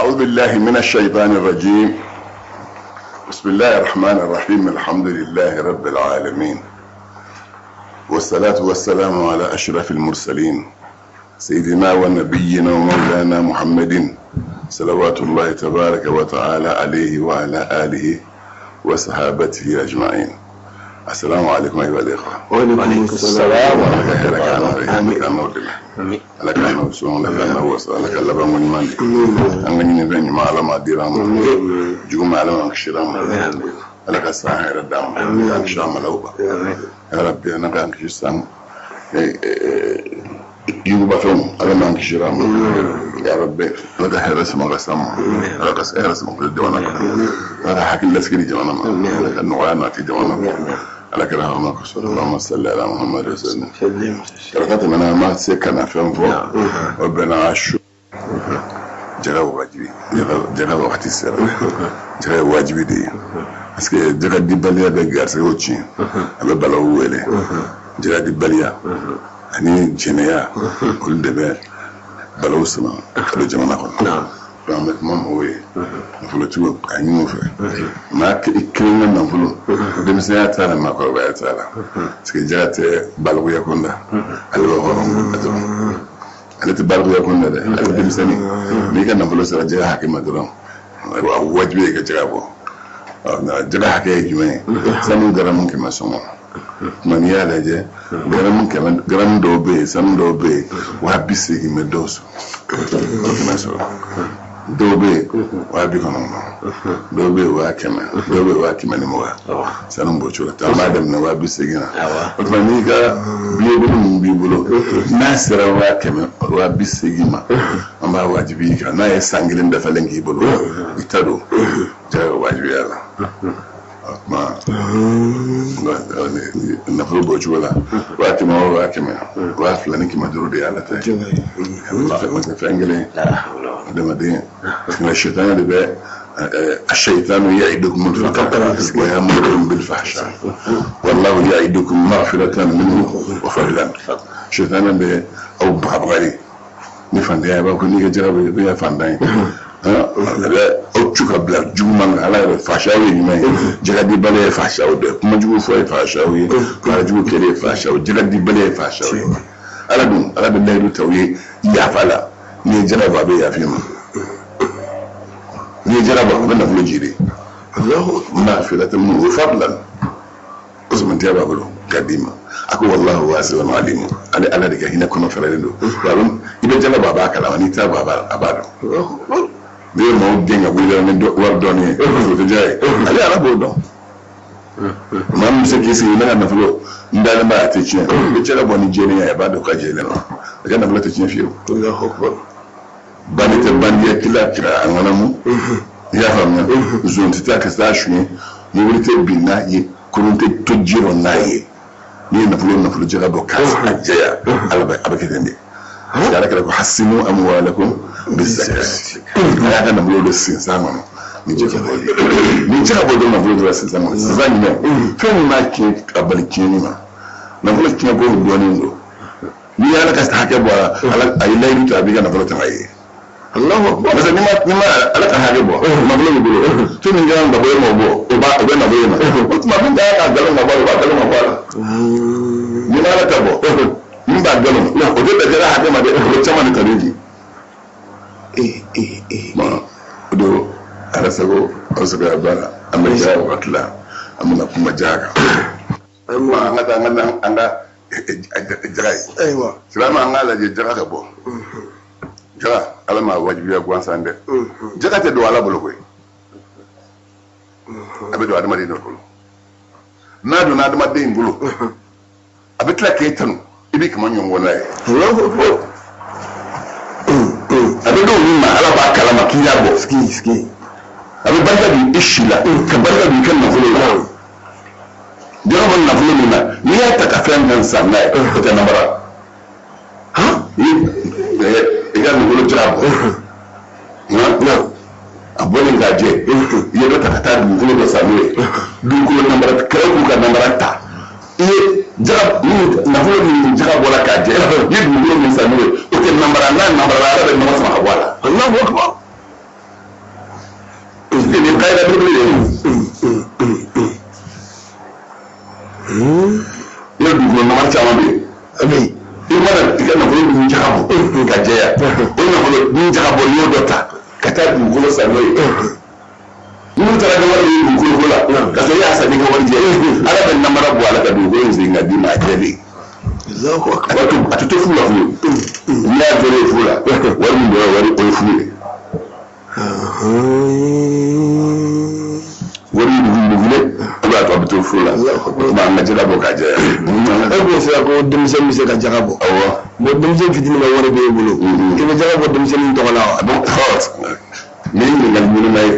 أعوذ بالله من الشيطان الرجيم. بسم الله الرحمن الرحيم. الحمد لله رب العالمين، والصلاة والسلام على أشرف المرسلين، سيدنا ونبينا ومولانا محمد، صلوات الله تبارك وتعالى عليه وعلى آله وصحابته أجمعين. السلام عليكم أيها الإخوة. وعليكم السلام. Ala ka n'aw dɛmɛ. Ala ka n'aw sɔn, Ala ka n'aw wasa, Ala ka labanko ɲuman di. An ka ɲini fɛn ɲuman, Ala m'a dira an ma. Juguman, Ala m'an kisira ma. Ala ka san hɛrɛ d'an ma. Ala k'an kisi a malaw ma. Ya Rabbi, Ala k'an kisi san yugubafɛnw, Ala m'an kisira ma. Ya Rabbi, Ala ka hɛrɛ sama ka s'an ma. Ala ka hɛrɛ sama ka jamana kɔnɔ. Ala ka hakili lasigi di jamana ma. Ala ka nɔgɔya nati jamana kɔnɔ. Ala kɛra hama kosɔn. Allahumma salli ala Muhammad wa sallim. Karata tɛmɛna, an ma se ka na fɛn fɔ, o bɛnna su jaga wajibi, jaga wagati sera. Jaga ye wajibi de ye, parce que jaga dibaliya bɛ garisɛgɛw tiɲɛ, a bɛ balaw wele. Jaga dibaliya ani jɛnɛya, olu de bɛ balaw sama ka don jamana kɔnɔ. Donc an bɛ kuma mɔgɔw ye, nafolotigiw k'a ɲini u fɛ, maa i kelen ka nafolo, denmisɛnya t'a la, maakɔrɔbaya t'a la, parce que jaga tɛ balikuya kunda, ale bɛ hɔrɔn kunda dɔrɔn, ale tɛ balikuya kunda dɛ, ale tɛ denmisɛnnin. N'i ka nafolo sera jaga hakɛ ma dɔrɔn, a wajibi ye ka jaga bɔ. Jaga hakɛ ye jumɛn ye? Sanu garamu 100 sɔngɔ. Tuma n'i y'a lajɛ, garamu 100, garamu dɔw bɛ yen, sanu dɔw bɛ yen, 80 000 bɛ dɔw sɔrɔ, o 100 sɔrɔ. Dɔw bɛ yen 90,000, dɔw bɛ yen 100 000, dɔw bɛ yen 120 000. Sanu b'o cogo la. An b'a daminɛ 80 000 na. O tuma n'i ka biye bolo min b'i bolo, n'a sera 100 000, 80 000 ma, an b'a wajibi i kan. N'a ye san kelen dafalen k'i bolo, i ta don jaga bɛ wajibiya la. O tuma nafolo b'o cogo la, 100 000 o 100 000, 2500 de y'ala ta ye. Fɛn kelen adamaden, nka sitana de bɛ الشيطان يعدكم الفقر ويأمركم بالفحشاء والله يعدكم مغفرة منه وفضلا. شيطان bɛ aw bagabagali ni fantanya ye, b'a ko n'i ka jaga bɛ i bɛ fantan ye, a bɛ aw cu ka bila juguman kan. Ala yɛrɛ fahshaw ye jumɛn ye? Jagadibaliya ye fahshaw dɔ ye, kuma jugu fɔ ye fahshaw ye, baara jugu kɛlen ye fahshaw, jagadibaliya ye fahshaw ye. Ala dun, Ala bɛ layidu ta u ye yafa la. N'i ye jaga bɔ, a bɛ yafa i ma. N'i ye jaga bɔ, a bɛ nafolo jiri maghfiratan minhu wa fadlan, o sɔmɔntiya b'a bolo k'a d'i ma. A ko wallahu wasi'un alim. Ale Ala de ka hinɛ kɔnɔ fɛrɛlen don. I bɛ jaga bɔ, a b'a kalama. N'i t'a bɔ, a b'a dɔn. N'i ye maaw gɛn ka wuli ni wari dɔɔni ye, o tɛ diya ye. Ale Ala b'o dɔn. Maa min bɛ se k'i sigi ne ka nafolo n dalen b'a a tɛ tiɲɛ, i bɛ jaga bɔ ni jɛlenya ye, a b'a dɔn ka jɛlen don, a ka nafolo tɛ tiɲɛ fiyewu. Bandi tɛ bandiya kila kira a ŋanamu, i y'a faamuya? Zon tɛ taa ka taa suɲɛ, mobili tɛ bin n'a ye, kurun tɛ to ji rɔ n'a ye. N'i ye nafolo jaga bɔ k'a jɛya, Ala bɛ a bɛ kɛ ten de. Ala kɛra ko hasinu amwalakum bizakati, a y'a ka nafolo don sinsan kɔnɔ ni jaga bɔ ye. Ni jaga bɔ dɔrɔn, nafolo tora sinsan kɔnɔ. Sinsan jumɛn? Fɛn min b'a tiɲɛ ka bali tiɲɛni ma. Nafolo tiɲɛ ko dɔɔnin don. N'i ye Ala ka hakɛ bɔ a la, Ala a ye layidu ta, a b'i ka nafolo tanga ye. Allahu akbar. Parce que n'i ma Ala ka hakɛ bɔ, nafolo b'i bolo, fɛn min kan ka bɔ e m'o bɔ, o b'a o bɛ nafolo in na. O tuma min kan ka nkalon ka bɔ a la, o b'a nkalon ka bɔ a la. N'i ma Ala ta bɔ, min b'a nkalon, o tɛ bɛn jaga hakɛ ma dɛ, o bɛ caman de ta di. Bon, o don Ala sago aw sago ya baara. An bɛ jaga wagati la, an bɛna kuma jaga kan. An ka taa an ka jaga ye. Ayiwa. Silamɛ, an k'a lajɛ jaga ka bɔ. Jaga, Ala ma wajibiya gansan dɛ. Jaga tɛ don Ala bolo koyi, a bɛ don adamaden dɔ bolo. N'a donna adamaden in bolo, a bɛ tila k'e tanu, i b'i kama ɲɔngɔn n'a ye. A bɛ don min ma, Ala b'a kalama k'i y'a bɔ. A bɛ barika don i si la, ka barika don i ka nafolo la. Jaga bɔ nafolo min na, n'i y'a ta ka fɛn fɛn san n'a ye, o tɛ namara. I ka nafolo jaga bɔ, a bɔlen k'a jɛ, i ye dɔ ta ka taa dugukolo dɔ san n'o ye, dugukolo namara kɛlɛ k'u ka namara ta. I ye jaga min, nafolo min jaga bɔra k'a jɛ, i ye dugukolo min san n'o ye, o tɛ namara. N'a namara, Ala bɛ nɔgɔ sama ka bɔ a la. Allahu akbar. kayida belebele de ye. Yɔrɔ dugukolo namara caman bɛ yen. A bɛ yen. I mana i ka nafolo dun jaga bɔ ka jɛya, o nafolo dun jaga bɔ, n'i y'o dɔ ta ka taa dugukolo san n'o ye, n'u taara ka wari ye dugukolo ko la ka sɔrɔ i y'a san n'i ka wari jɛ, Ala bɛ namara bɔ a la ka dugukolo in segin ka d'i ma a jɛlen. Allahu akbar. A tɛ to fu la fiyewu. N'i y'a jɔlen ye fu la, wari min bɔra, wari o ye fu ye. Wari dugu o b'a to a bɛ to fu la. O tuma an ka jaga bɔ k'a jɛya. E ko sisan ko denmisɛn bɛ se ka jaga bɔ. Awɔ. Bon, denmisɛn fitinin ka wari b'e bolo. I bɛ jaga bɔ denmisɛnnin tɔgɔ la wa? Bon, nin ye ɲininkali ɲɛnama ye,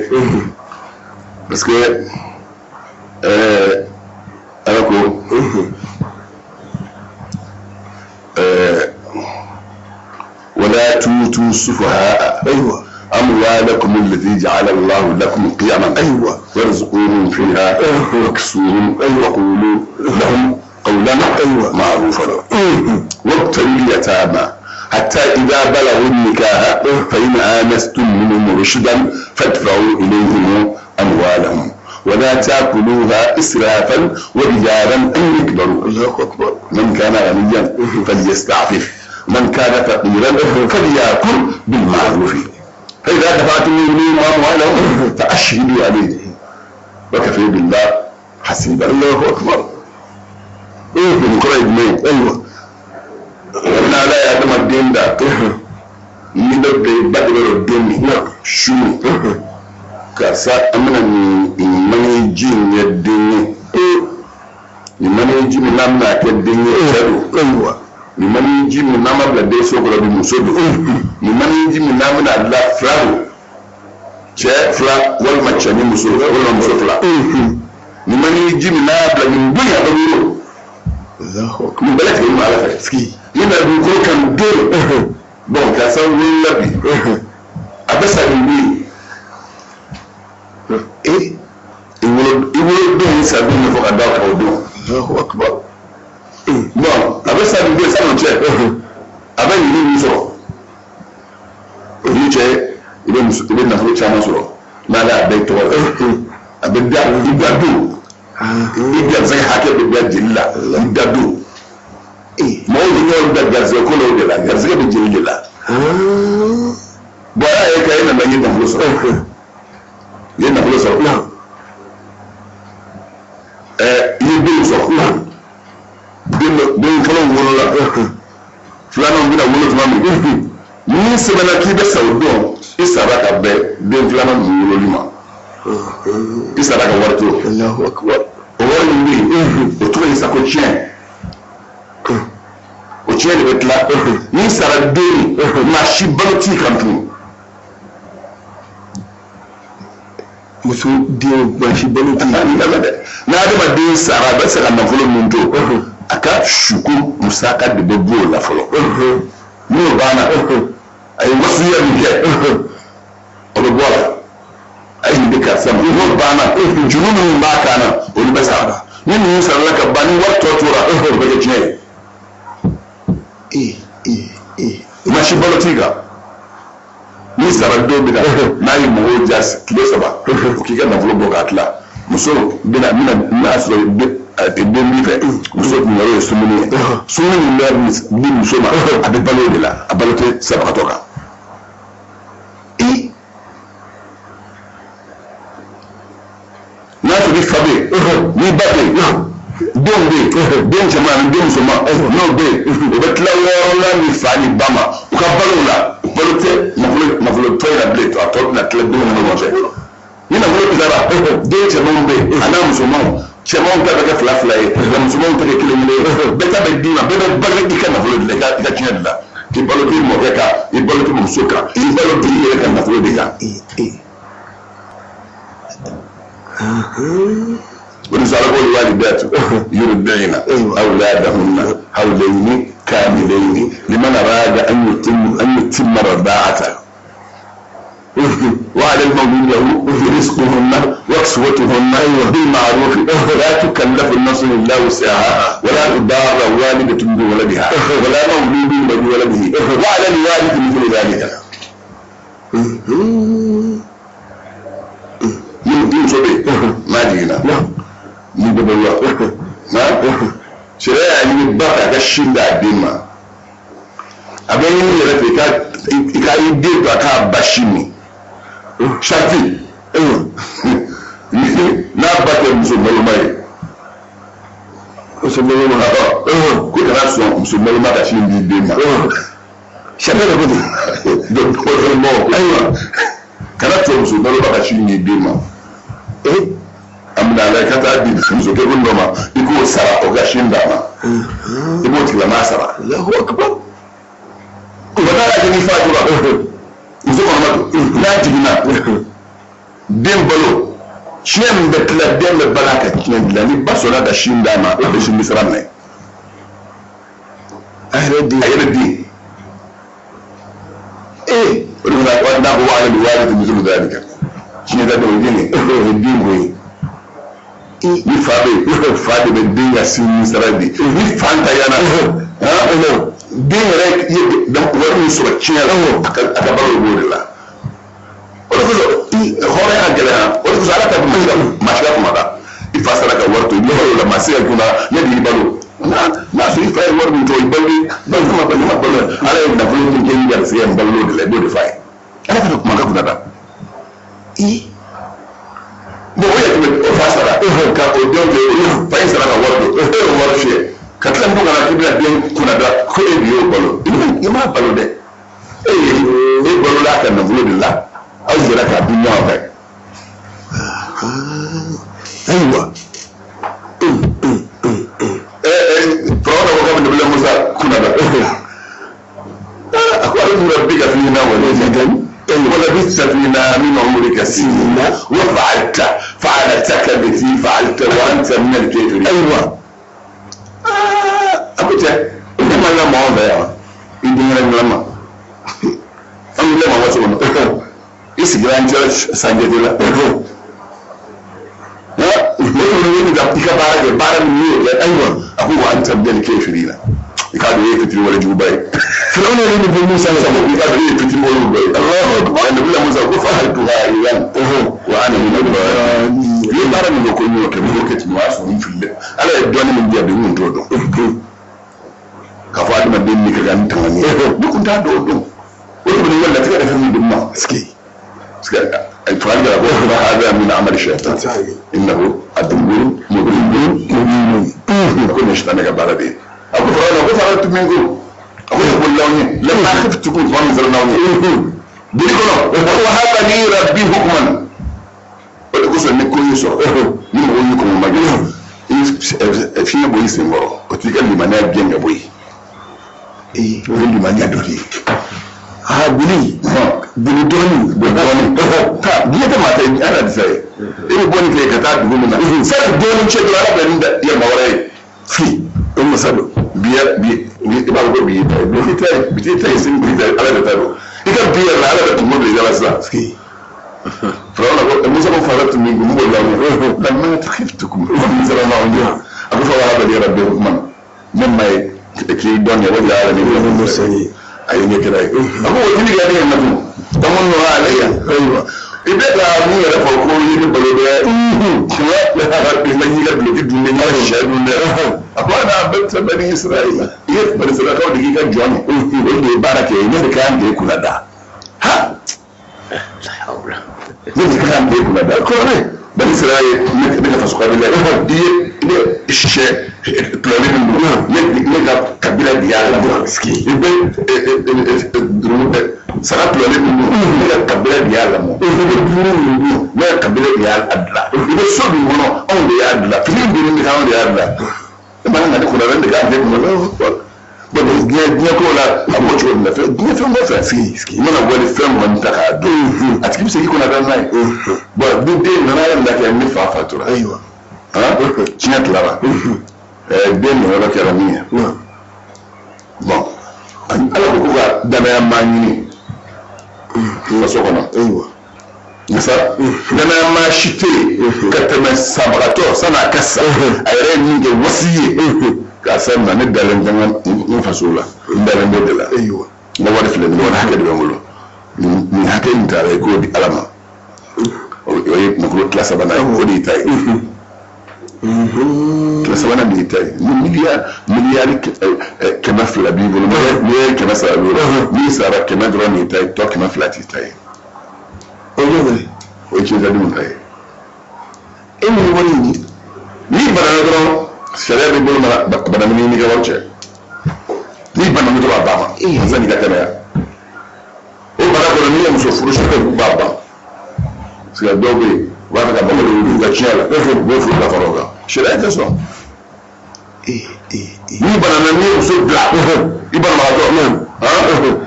parce que Ala ko ولا تؤتوا السفهاء أموالكم التي جعل الله لكم قياما وارزقوهم فيها واكسوهم وقولوا لهم قولا معروفا وابتلوا اليتامى حتى إذا بلغوا النكاح فإن آنستم منهم رشدا فادفعوا إليهم أموالهم ولا تأكلوها إسرافا وبدارا أن يكبروا. الله أكبر. من كان غنيا فليستعفف، من كان فقيرا فليأكل بالمعروف، فإذا دفعتم إليهم أموالهم فأشهدوا عليهم وكفى بالله حسيبا. الله أكبر. إيه من قريب من Wala Ala ye adamaden da ni bɛ bɛn ba de bɛ don min su, karisa, an bɛna nin maniji in kɛ den ye, nin maniji min n'an bɛna kɛ den ye, cɛ don. Nin maniji min n'an ma bila den so kɔrɔ bi, muso don. Nin maniji min n'an bɛna bila, fila don, cɛ fila walima cɛ ni muso walima muso fila. Nin maniji min n'a y'a bila nin don, a bɛ wolo. Nin bɛɛ lajɛlen b'a la fɛ ni na dugukolo kan don. Bon, karisa wolola bi, a bɛ sa nin don. I wolo, i wolo don ni sa don ɲɛfɔ ka da kan o don. Allahu akbar. Bon, a bɛ sa nin don san'o cɛ, a bɛ nin min sɔrɔ ni cɛ, i bɛ muso, i bɛ nafolo caman sɔrɔ n'ale y'a bɛɛ tɔgɔ la, a bɛ da i da don, i garisɛgɛ hakɛ bɛ da jeli la i da don. Mɔgɔw bɛ ɲɔgɔn da garisɛgɛ ko la, o de la garisɛgɛ bɛ jeli de la. Bon, a y'a ye k'a e nana, i ye nafolo sɔrɔ, i ye nafolo sɔrɔ, i ye denw sɔrɔ, den den fɔlɔ wolola, filanan bɛna wolo tuma min, ni sɛbɛnna k'i bɛ sa o don, i sara ka bɛn den filanan ninnu wololi ma, i sara ka wari to. Allahu akbar. O wari min bɛ yen, o tɔgɔ ye sa ko tiɲɛ. O tiɲɛ de bɛ tila n'i sara den, maa si balo t'i kan tun. Muso den, maa si balo t'i. Dɛ, n'adamaden sara, a bɛ se ka nafolo min to, a ka suko musaka de bɛ bɔ o la fɔlɔ. N'o banna, a ye wasuya min kɛ, o bɛ bɔ a la, a ye nin di karisa ma. N'o banna, juru minnu b'a kan na, olu bɛ sara. Ni ninnu sarala ka ban, ni wari tɔ tora, o bɛ kɛ tiɲɛ ye. Maa si balo t'i kan n'i sara don min na, n'a ye mɔgɔw ja tile 3, o k'i ka nafolo bɔ k'a tila. Muso bɛna bɛna n'a sɔrɔ a tɛ den min fɛ, muso kunyɔrɔ ye sumuni ye, sumuni min bɛ di muso ma, a bɛ balo o de la, a balo tɛ sabagatɔ kan. N'a sɔrɔ i fa bɛ yen, n'i ba bɛ yen, denw bɛ yen, den cɛman ani den musoman n'o bɛ yen, o bɛ tila wɔɔrɔ la ni fa ni ba ma, u ka balo la, u balo tɛ nafolo nafolo tɔ in na bilen, a tɔ bɛna tila denw ni ɲɔgɔn cɛ. Ni nafolo tilara, den cɛmanw bɛ yen a n'a musomanw, cɛmanw ta bɛ kɛ fila fila ye, nka musomanw ta kɛ kelen kelen ye. Bɛɛ ta bɛ d'i ma, bɛɛ bɛ balo i ka nafolo de la, i ka tiɲɛ de la. I balo t'i mɔkɛ kan, i balo t'i muso kan, i balo t'i yɛrɛ ka nafolo de kan. ولذلك الوالدات يرضعن أولادهن حولين كاملين لمن أراد أن يتم الرضاعة، وعلى المولود له رزقهن وكسوتهن بالمعروف، لا تكلف النفس إلا وسعها، ولا تضار والدة بولدها ولا مولود بولده، وعلى الوارث مثل ذلك. Nin muso bɛ yen n'a jiginna ni bɛɛ bɛ wa sariya y'a ɲini ba fɛ a ka sin d'a den ma a bɛ ɲini yɛrɛ fɛ i ka i den to a k'a ba sin min sariti n'a ba tɛ muso naloma ye muso naloma ko kana sɔn muso naloma ka sin di den ma sariya de ko ten donc ayiwa kana sɔn muso naloma ka sin di den ma an bɛna ala ka taa di muso kɛkun dɔ ma i k'o sara o ka sin d'a ma i b'o tigilamaa sara Allahu akbar o n'a y'a kɛ ni fatura muso kɔnɔma don n'a jiginna den balo tiɲɛ min bɛ tila den bɛ bala ka tiɲɛ dilan ni ba sɔnna ka sin d'a ma a bɛ sin sira minɛ a yɛrɛ den a yɛrɛ den o de fana n'a ko wa ale wari muso bɛ dali kan tiɲɛ ta dɔn den o ye den ko ye ni fa bɛ yen fa de bɛ den ka sin sara di ni fa ntanyana den yɛrɛ ye wari min sɔrɔ tiɲɛ la a ka balo b'o de la o de kosɔn hɔrɔnya gɛlɛya o de kosɔn ala ka maa si ka kuma da i fa sara ka wari to i balo la maa se ka kunna ne de y'i balo n'a sɔrɔ i fa ye wari min to i balo balo ma balo ma balo ala ye nafolo min kɛ i garisɛgɛ n balo de la i b'o de f'a ye ala ka kuma ka kunna da bon o yɛrɛ o fa sara ka o denw kɛ fa in sara ka wari don e y'o wari fiyɛ ka tila ko ka na k'i bɛna den kunna da ko e de y'o balo i m'a balo dɛ e ye e balola a ka nafolo de la aw jɛra k'a dun ɲɔgɔn fɛ. Ayiwa. Firawuna ko k'a bɛ nabila Musa kunna da a ko ale rabbika fina walidan ولبثت فينا من عمرك سنين وفعلت فعلتك التي فعلت وانت من الكافرين. ايوه. ابو جهل انت ما لا معاذ يا انت من لما ام لا ما وصل i sigira n cɛla sanjɛ la i ka baara kɛ baara min y'o kɛ ayiwa a ko wa anta minal kafirina i k'a dɔn e ye fitiri wale juguba ye Firawuna yɛrɛ nin fɔ Musa ye i k'a dɔn e ye fitiri wale juguba ye Allahu akbar nabila Musa ko fa'altuha idhan wa ana min ad-dallin i ye baara min kɛ ko n y'o kɛ n y'o kɛ ten o y'a sɔrɔ n fililen Ala ye dɔnni min di yan bi n kun t'o dɔn k'a fɔ adamaden ni ka kan n tanga ne kun t'a dɔn o dɔn o tɛmɛnen kɔ latigɛ yɛrɛ fɛn min di n ma parce que fagali kɛra ko hada min amali shaitan innahu aduwwun mubin ko nin sitanɛ ka baara de ye a ko Firawuna ko faratu minkum a ko ne bolila aw ɲɛ lamma khiftukum tuma min siranna aw ɲɛ biri kɔnɔ wa wahaba li rabbi hukman o de kosɔn ni ko y'i sɔrɔ ni mɔgɔw y'i kɔn ma gɛlɛn fiɲɛ bɔ i sen kɔrɔ o t'i ka limaniya gɛn ka bɔ yen o ye limaniya dɔ de ye. Ah, bili bili dɔɔni bili dɔɔni ta diɲɛ tɛ maa ta ye ala disa ye e bɛ bɔ nin fɛ ka taa dugu min na sani dɔɔni cɛ dɔrɔn ala bɛ nin yɛlɛma wɛrɛ ye fi o masa don bi bi i b'a fɔ ko bi y'i ta ye bi t'i ta ye bi t'i ta ye sini bi t'i ta ye ala de ta don i ka bi yɛrɛ la ala bɛ kungo bila i da la sisan Firawuna ko Musa ko faratu minkum n bolila aw ɲɛ lamma khiftukum min siranna aw ɲɛ a ko fa wahaba li rabbi hukman ne ma ye k'i dɔn ye wa ala ni mursali a ye ɲɛ kɛra ye a ko o tilka ni'matun tamunnuha alayya ayiwa i bɛ ka mun yɛrɛ fɔ ko i ni balo dɛ i ma y'i ka duloki dun dɛ i ma sɛ dun dɛ a ko ana abadta bani Israila i ye bani Israilakaw de k'i ka jɔn ye olu de ye baara kɛ ne de ka kan k'e kunna da ha ne de ka kan k'e kunna da kɔrɔ bani Israila ye ne ka faso kabila ye i ye ne sɛ tulɔlen min don ne ka kabila de y'a lamɔ i bɛ saga tulɔlen min don ne ka kabila de y'a lamɔ i bɛ dumuni min dun ne ka kabila de y'a dilan i bɛ so min kɔnɔ anw de y'a dilan fini min bɛ anw de y'a dilan e ma kan ka ne kunna dɛ ne de kan k'e kunna dɛ diɲɛ ko la a b'o cogo min na fɛn diɲɛ fɛn o fɛn i mana wali fɛn kɔni ta k'a dun a tigi bɛ se k'i kunna dɛ n'a ye bɔn ni den nana yɛrɛ la kɛ ni fa fatura ayiwa tiɲɛ tilara den nɔyɔrɔ kɛra min ye bɔn ala ko ko ka danaya maa ɲini faso kɔnɔ ayiwa nka danaya maa si tɛ yen ka tɛmɛ sabagatɔ san'a ka sa a yɛrɛ ye min kɛ wasi ye k'a sa na ne dalen bɛ n faso la n dalen b'o de la ayiwa n ka wari filɛ nin wari hakɛ de bɛ n bolo nin hakɛ in taara i k'o di ala ma o ye ye nafolo tila sabanan ye, o de y'i ta ye. Tila sabanan de y'i ta ye. Ni miliyari 200 b'i bolo, miliyari 300 b'i bolo, n'i sara 100 dɔrɔn de y'i ta ye, tɔ 200 t'i ta ye. O ye tiɲɛtadenw ta ye. E min wari in di? N'i banana dɔrɔn, sariya b'i bolo mara bana min n'i ka wari cɛ. N'i banana dɔrɔn, a banna. Sanni ka kɛnɛya. O bana kɔnɔ, n'i ye muso furu, sariya b'a ban. Parce que dɔw bɛ yen, u b'a fɛ ka mɔgɔ de wuli u ka tiɲɛ la, u b'o furu ka fara o kan. Sariya tɛ sɔn. N'i banana, n'i ye muso bila, i banabagatɔ,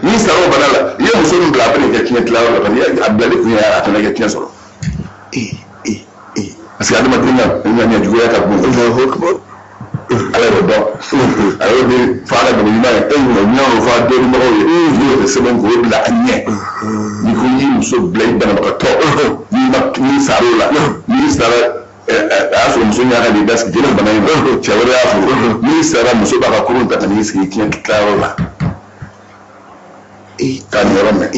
n'i sara o bana la, i ye muso min bila, a bɛ n'i kɛ tiɲɛ tilayɔrɔ la, parce que a bilali kun ye a fana kɛ tiɲɛ sɔrɔ. Parce que adamaden ka ŋaniya juguya ka bon. Ala y'o dɔn, a y'o de fɔ ala dɔnkili ɲuman ye, o ɲuman y'o fɔ a dɔnnibagaw ye, n'o bɛ sɛbɛn k'o bila a ɲɛ. N'i ko i y'i muso bila i banabagatɔ, n'i ma n'i sara o la, n'i sara, a y'a sɔrɔ muso ɲɛ ka di da sigi jɛnɛ bana in ma, cɛ wɛrɛ y'a furu, n'i sara, muso b'a ka kurun ta ka n'i sigi tiɲɛ tilayɔrɔ la k'a niyɔrɔ mɛn.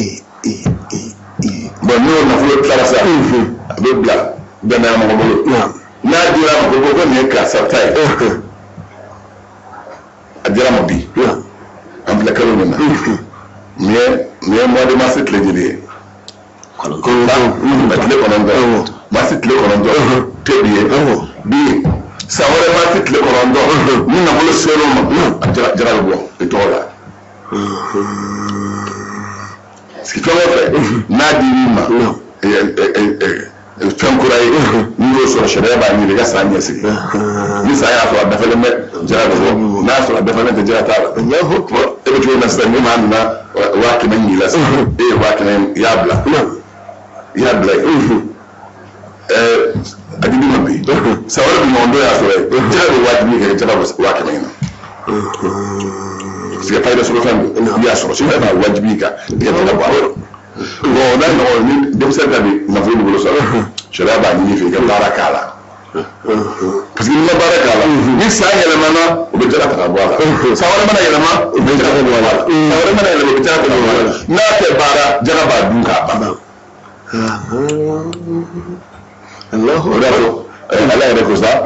Bon, n'o nafolo tilara sa, a bɛ bila danaya mɔgɔ bolo. N'a dira a ma ko nin ye karisa ta ye, a dira ma bi, an filɛ kalo min na nin ye mois de mars tile joli ye? 9, tile 9, mars tile 9 tɛ bi ye. Bi san wɛrɛ mars tile 9, ni nafolo ser'o ma, a jara bɛ bɔ i tɔgɔ la. Parce que fɛn o fɛn n'a dir'i ma fɛn kura ye, n'i y'o sɔrɔ, sariya b'a ɲini i ka san ɲɛsigi. Ni san y'a sɔrɔ a dafalen bɛ, jara bɛ bɔ. N'a y'a sɔrɔ a dafalen tɛ, jara t'a la. E bɛ cogo min na sisan, ni maa nana 100 000 ɲini la sisan, e ye 100 000 i y'a bila, i y'a bila yen, a di ma bi, san wɛrɛ bi ɲɔgɔn dɔ y'a sɔrɔ yen, jara bɛ wajibi kɛ jara bɛ 100 000 in na, parce que fayida sɔrɔ fɛn don, i y'a sɔrɔ sisan, b'a wajibi kan i ka jara bɔ a la. Bon, n'a ɲɔgɔn ni denmisɛnnin ta bɛ nafolo b'i bolo sɔrɔ, sariya b'a ɲini fɛ i ka baara k'a la, parce que n'i ma baara k'a la, ni san yɛlɛmana, o bɛ jara ta ka bɔ a la. San wɛrɛ mana yɛlɛma, o bɛ jara ta ka bɔ a la. San wɛrɛ mana yɛlɛma, o bɛ jara ta ka bɔ a la. N'a tɛ baara, jara b'a dun k'a ban. O de y'a to Ala yɛrɛ ko sa,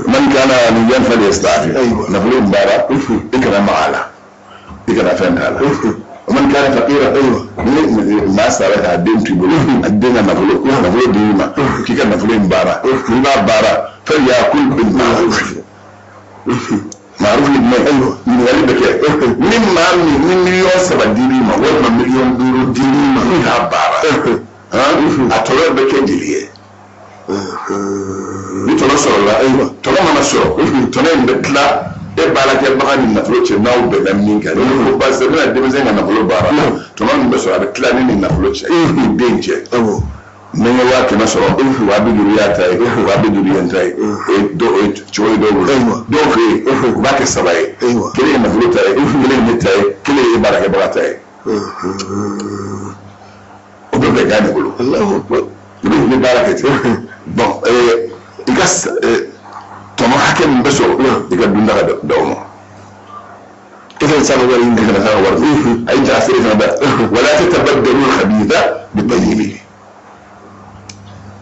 man kana ghaniyan falyasta'fif, nafolo in baara, i kana maga a la, i kana fɛn k'a la. Man kana faqira, ni maa sara k'a den to i bolo, a den ka nafolo, nafolo dir'i ma k'i ka nafolo in baara, n'i b'a baara, falyakul bil ma'ruf. Ma'ruf ye jumɛn ye? Ɲininkali bɛ kɛ. Ni maa min ni 3 miliyɔn dir'i ma, walima 5 miliyɔn dir'i ma k'a baara, a tɔnɔ bɛ kɛ joli ye? Ni tɔnɔ sɔrɔla, tɔnɔ mana sɔrɔ, tɔnɔ in bɛ tila e baarakɛbaga ni nafolo cɛ, n'aw bɛnna min kan. Ni ko baasi tɛ, n bɛna denmisɛn ka nafolo baara, tɔnɔ min bɛ sɔrɔ, a bɛ tila ne ni nafolo cɛ, ni den cɛ. Ni n ye 100 000 sɔrɔ, 50 000 y'a ta ye, 50 000 ye n ta ye. O ye dɔw, o ye cogo ye dɔw bolo. Dɔw fɛ yen, u b'a kɛ saba ye: kelen ye nafolo ta ye, kelen ye ne ta ye, kelen ye baarakɛbaga ta ye. O bɛ bɛn gan de bolo, i bɛ ni baara kɛ ten. Bon, i ka tɔnɔ hakɛ min bɛ sɔrɔ, i ka dunda ka d'aw ma. I kana sa ka wari i kana sa ka wari. A ye jara feere fana da, wala tatabaddalu al-khabitha bit-tayyib.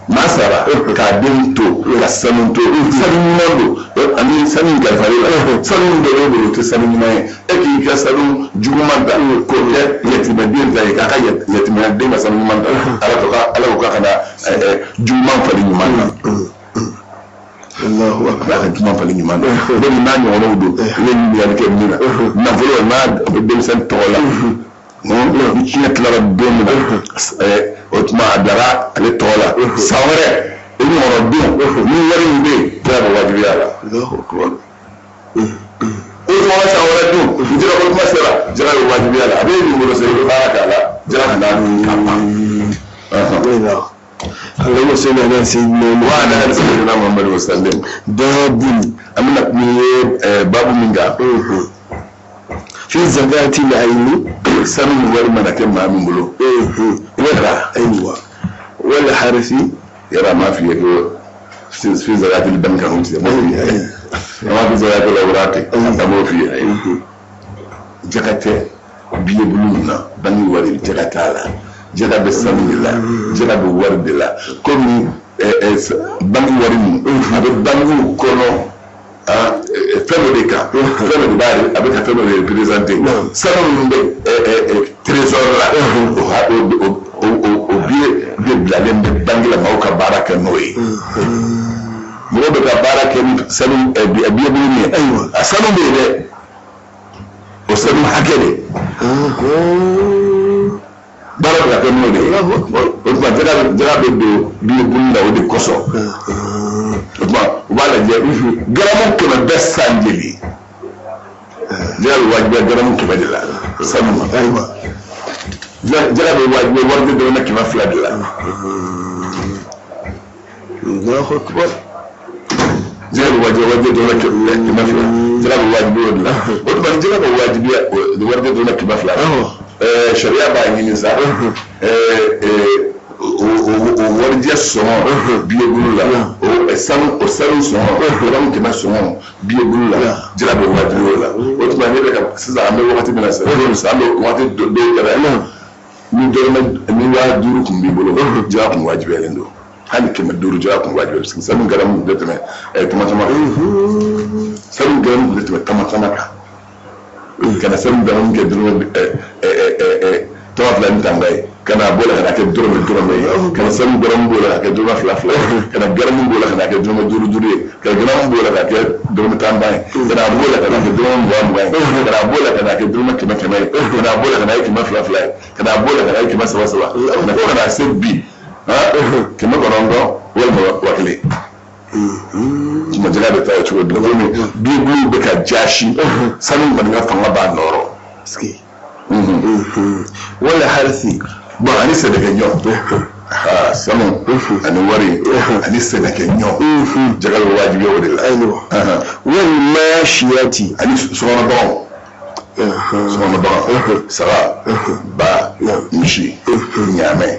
Maa sara k'a den to ka sanu to, sanu ɲuman don, ani sanu in kalifalen la, sanu min dɔ b'e bolo, o tɛ sanu ɲuman ye, e k'i ka sanu juguman ta k'o kɛ yatimɛden ta ye, k'a ka yatimɛden ka sanu ɲuman ta. Ala ko Ala ko k'a kana juguman falen ɲuman na. Ala ka juguman falen ɲuman na. Donc n'a ɲɔgɔnnaw don, i bɛ ɲininkali kɛ min na, nafolo n'a bɛ denmisɛn tɔgɔ la, ni tiɲɛ tilara don min na, o tuma a bilara ale tɔgɔ la. San wɛrɛ o ɲɔgɔnna don, ni wari min bɛ yen, kira bɛ wajibiya la. O tuma san wɛrɛ dun, ni jara ko kuma sera, jara bɛ wajibiya la. A bɛ min bolo sa, i bɛ baara k'a la, jara kana ka ban. اللهم صل على سيدنا وعلى آل سيدنا محمد وسلم. باب An bɛna kuma ye babu min kan, في زكاة العين. Sanu ni wari mana kɛ maa min bolo, yara. أيوة، والحرث. Yara ma fi ye ko fi zakatil banka hun ti ma fi ye, ma fi zakatil awraqi, a m'o fi ye. Jaka tɛ billet bulu min na, banki wari, jaka t'a la. Jaga bɛ sanu de la, jaga bɛ wari de la. Komi banki wari ninnu, a bɛ bankiw kɔnɔ fɛn dɔ de kan, fɛn dɔ de b'a, a bɛ ka fɛn dɔ de représenter. Sanu minnu bɛ trésor la, o billet de bilalen bɛ banki la, maaw ka baara kɛ n'o ye. Mɔgɔw bɛ ka baara kɛ ni sanu billet bulu min ye, a sanu bɛ yen dɛ, o sanu hakɛ de baara bɛ ka kɛ n'o de ye. O tuma jaga bɛ don billet bulu la o de kosɔn. O tuma u b'a lajɛ garamu 100 bɛ san joli, jaga bɛ wajibiya garamu 100 de la sanu ma. Jaga bɛ wajibiya warijɛ dɔrɔmɛ 200 de la. Allahu akbar. Jaga bɛ wajibiya warijɛ dɔrɔmɛ 200, jaga bɛ wajibiya o de la. O tuma ni jaga bɛ wajibiya warijɛ dɔrɔmɛ 200 la, sariya b'a ɲini sa o warijɛ sɔngɔ billet bulu la, o sanu sɔngɔ garamu 100 sɔngɔ billet bulu la, jaga bɛ wajibiya o la. O tuma ne bɛ ka sisan, an bɛ wagati min na sisan, an bɛ wagati dɔw kɛra ni dɔrɔmɛ ni 5000 kun b'i bolo, jaga kun wajibiyalen don. Hali 500 jaga kun wajibiya, parce que sanu garamu kun tɛ tɛmɛ tama tama kan. Sanu garamu kun tɛ tɛmɛ tama tama kan. Ka na sanu garamu kɛ dɔrɔmɛ tama fila ni tanga ye, ka na bɔ la ka na kɛ dɔrɔmɛ dɔrɔmɛ ye, ka na sanu garamu b'o la ka kɛ dɔrɔmɛ fila fila ye, ka na garamu b'o la ka na kɛ dɔrɔmɛ duuru duuru ye, ka na garamu b'o la ka kɛ dɔrɔmɛ tan tan ye, ka na b'o la ka na kɛ dɔrɔmɛ mugan mugan ye, ka na b'o la ka na kɛ dɔrɔmɛ kɛmɛ kɛmɛ ye, ka na b'o la ka na kɛ 200 fila ye, ka na b'o la ka na kɛ 300 saba, ka na se bi 900 walima 1000. Tuma jaga bɛ taa o cogo de la. Komi billet bulu bɛ ka jaasi, sanu kɔni ka fanga b'a nɔrɔ. Wala harisi. Bon, ani sɛnɛkɛ ɲɔ, sanu ani wari ani sɛnɛkɛ ɲɔ, jaga bɛ wajibiya o de la. Wal mashiyati. Ani sokɔnɔ baganw, sokɔnɔ bagan, saga, ba, misi, ɲaamɛ.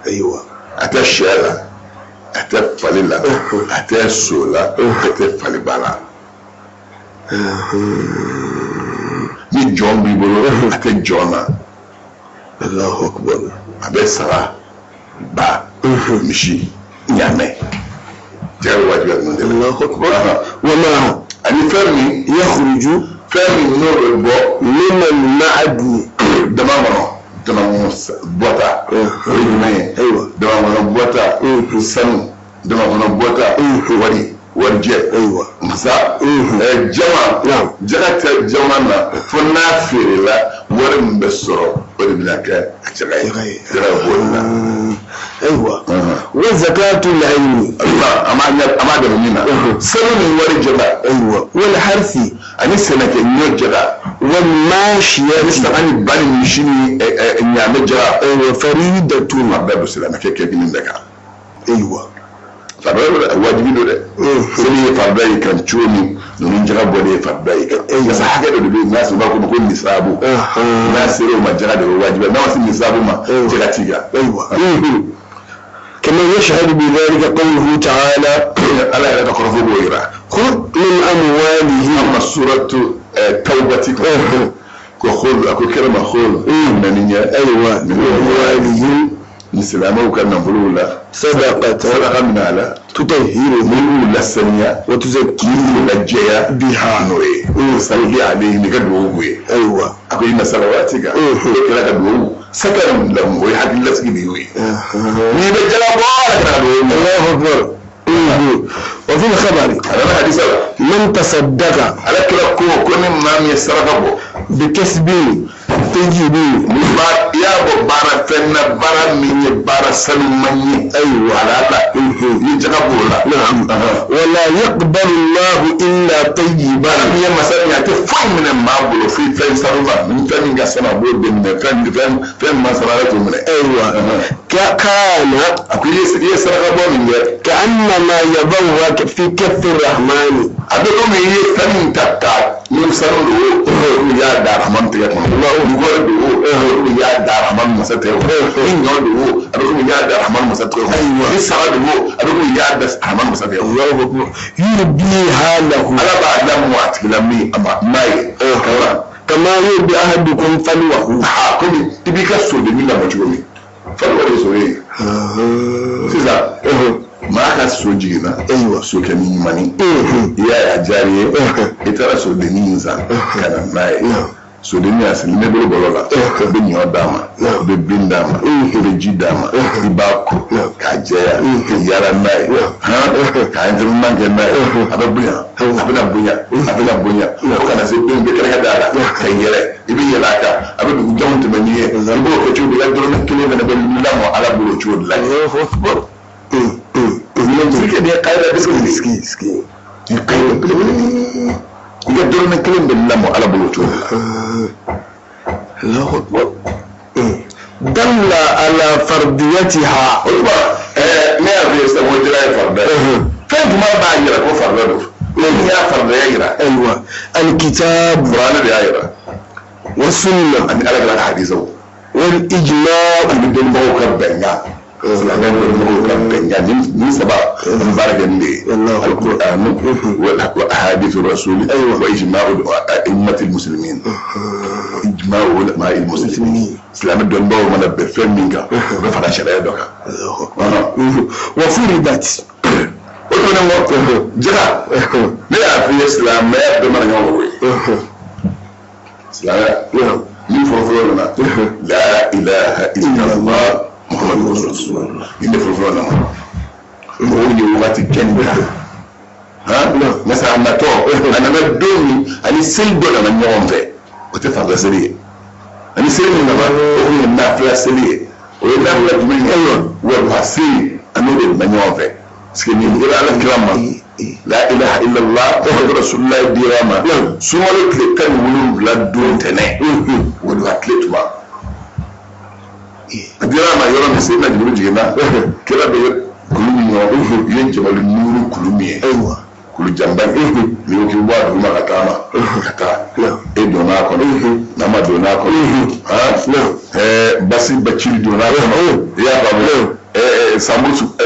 Ayiwa. A tɛ sɛ la, a tɛ fali la, a tɛ so la, a tɛ faliba la. Ni jɔn b'i bolo, a tɛ jɔn na. Allahu akbar. A bɛ saga, ba, misi, ɲaamɛ. Jaga bɛ wajibiya ninnu de la. Allahu akbar. Wa ma ani fɛn min yakhruju, fɛn min n'o bɛ bɔ min al-ma'adni, dama kɔnɔ, dama kɔnɔ bɔta, o ye jumɛn ye? Ayiwa. Dama kɔnɔ bɔta, sanu, dama kɔnɔ bɔta, wari, warijɛ. Ayiwa. Masa jama, jaga tɛ jama na fo n'a feerela, wari min bɛ sɔrɔ o de bɛna kɛ a jaga ye. Jaga bɛ bɔ o de la. Ayiwa. Wa zakatu al-ilmi. Ayiwa, an b'a dɛmɛ min na, sanu ni wari jaga. Ayiwa. Wal harsi. Ani sɛnɛkɛ ɲɔ jaga. Wal mashiyati. Ani saga ni ba ni misi ni ɲaamɛ jaga. Ayiwa, faridatun. A bɛɛ bɛ silamɛ kɛ kelen bɛɛ kan. Ayiwa. Farida wajibi don dɛ. Seli ye farida ye kan cogo min, ninnu jaga bɔlen ye farida ye kan. Parce que hakɛ dɔ de bɛ yen n'a sɔrɔ u b'a fɔ o ma ko nisaabu. N'a sera o ma, jaga de bɛ wajibiya. N'a ma se nisaabu ma, jaga t'i kan. Ayiwa. Kama yashhadu bi dhalika qawluhu ta'ala. Ala yɛrɛ ka kɔrɔfɔ b'o yira. Khudh min amwalihim. Amma suratu tawbati kɔnɔ. Ko khudh, a ko kira ma khudh. Nani ɲɛ. Ayiwa. Min amwalihim. Ni silamɛw ka nafolow la. Sadaqatan. Sadaqa min a la. Tutahhiruhum. Ni b'u lasaniya. Wa tuzakkihim. Ni b'u lajɛya. Biha. N'o ye. Salli alayhim, ni ka duwawu k'u ye. Ayiwa. A ko inna salawatika. E kira ka duwawu. Sakanun lahum, o ye hakililasigi de y'o ye. N'i bɛ jaga bɔ, ala kira ka duwawu minɛ. Allahu akbar. Wa fil khabari. A nana hadisa la. Man tasaddaqa. Ala kira ko ni maa min ye saraka bɔ. Bi kasbin tayyibin. Ni ba i y'a bɔ baara fɛn na, baara min ye baara sanuman ye. Ayiwa. Halala. Ni jaga b'o la. Naam. Wala yaqbalu Allahu illa tayyiban. Baara min ye masa min ye, a tɛ foyi minɛ maa bolo fo fɛn sanuman. Ni fɛn min ka sanu, a b'o de minɛ. Fɛn min ma sanu, ala t'o minɛ. Ayiwa. Kaana. A ko i ye saraka bɔ min kɛ. Ka'annama yadawha fi kaffi rahmani. A bɛ komi i ye fɛn min ta ka ni sanu don o, i y'a da Rahman tɛgɛ kɔnɔ. Ni wari don o, i y'a da Rahman masa tɛgɛ kɔnɔ. Ni ɲɔ don o, a bɛ komi i y'a da Rahman masa tɛgɛ kɔnɔ. Ni saga don o, a bɛ komi i y'a da Rahman masa tɛgɛ kɔnɔ. Yurbiha lahu. Ala b'a lamɔ a tigila min a ma n'a ye. Kama yurbi ahadukum falwahu. Ha, komi i b'i ka sodennin lamɔ cogo min, falwa de ye so ye. Sisan maa ka so jiginna, sokɛnin ɲumannin, i y'a ye a diyara i ye, i taara sodennin in san ka na n'a ye. Sodennin a sigilen bɛ bolo bɔlɔ la, i bɛ ɲɔ d'a ma, i bɛ bin d'a ma, i bɛ ji d'a ma, i b'a ko k'a jɛya, ka yaala n'a ye, han, ka entraînement kɛ n'a ye, a bɛ bonya, a bɛna bonya, a bɛna bonya, fo ka na se den bɛ kɛrɛkɛ d'a la ka yɛlɛ, i bɛ yɛlɛ a kan, a bɛ dugu janw tɛmɛ n'i ye, i b'o kɛ cogo di, i ka dɔrɔmɛ kelen fana bɛ lamɔ Ala bolo o cogo de la. Sike nin ye kayida belebele de ye. Nin ye kayida belebele de ye. I ka dɔrɔmɛ kelen bɛ lamɔ Ala bolo o cogo de la. Allahu akbar. Dalla ala fardiyatiha. O tuma ne y'a f'i ye sisan ko jira ye farida ye. Fɛn jumɛn b'a jira ko farida don? Min y'a faridaya jira? Ayiwa, alkitab. Kuranɛ de y'a jira. Wa sunna. Ani Ala kira ka hadisaw. Wal ijma. Ani dɔnnibagaw ka bɛnkan. Silamɛ dɔnnibagaw ka bɛnkan nin saba an bɛ baara kɛ nin de ye. Alkur'an wa ahadithu rasuli wa ijma'u a'immatil muslimin. Ijma'u ulama'il muslimin. Silamɛ dɔnnibagaw mana bɛn fɛn min kan, o bɛ fara sariya dɔ kan. Wa furidat. O tɛmɛnen kɔ, jaka, ne y'a f'i ye silamɛya bɛɛ mana ɲɔgɔn kɔ koyi. Silamɛya min fɔlɔfɔlɔ nana, la ilaha illallah muhammadu rasulullah, nin de fɔlɔfɔlɔ nana. Mɔgɔw ye wagati kɛ nin kan. Han, masa a natɔ, a nana don min, ani seli dɔ nana ɲɔgɔn fɛ, o tɛ farida seli ye. Ani seli min nana, o ye nafila seli ye. O ye nafila jumɛn ye? Waduha seli, a n'o de nana ɲɔgɔn fɛ. Parce que nin dira Ala kira ma, la ilaha illallah muhammadu rasulullah dira ma sunkalo tile 17 don tɛnɛn, waduha tile tuma. A dira a ma yɔrɔ min, Seyidina Jibiri jiginna, kira bɛ kulu min kɔnɔ, i ye Jabali Nuru kulu min ye, kulu janba in, n'i ko k'i bɔ a duguma ka taama ka taa, e donna a kɔnɔ, Nama donna a kɔnɔ, han, Basi Bacili donna a kɔnɔ, i y'a faamu,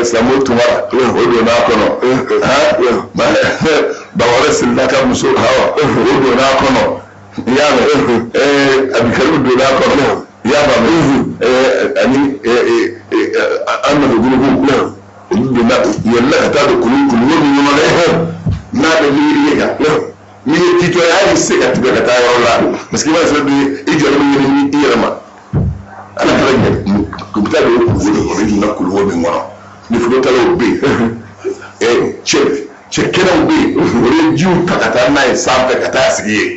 Samori Tunkara o donna a kɔnɔ, han, Bawara Silila ka muso Hawa o donna a kɔnɔ, i y'a mɛn, Abikarimu donna a kɔnɔ, i y'a faamu, ani an nɔfɛ gurupu, olu donna, u yɛlɛla ka taa don kulu wo min kɔnɔ dɛ, n'a bɛ miiri e kan, n'i ye titɔ ye, hali i tɛ se ka tigɛ ka taa yɔrɔ la, parce que i b'a sɔrɔ i jɔlen bɛ ɲini i yɛrɛ ma. Ala kɛra ɲɛ, u bɛ taa don kulu de kɔnɔ, i donna kulu wo min kɔnɔ, ni forotalaw bɛ yen, cɛ kɛnɛw bɛ yen, o ye jiw ta ka taa n'a ye sanfɛ ka taa sigi yen,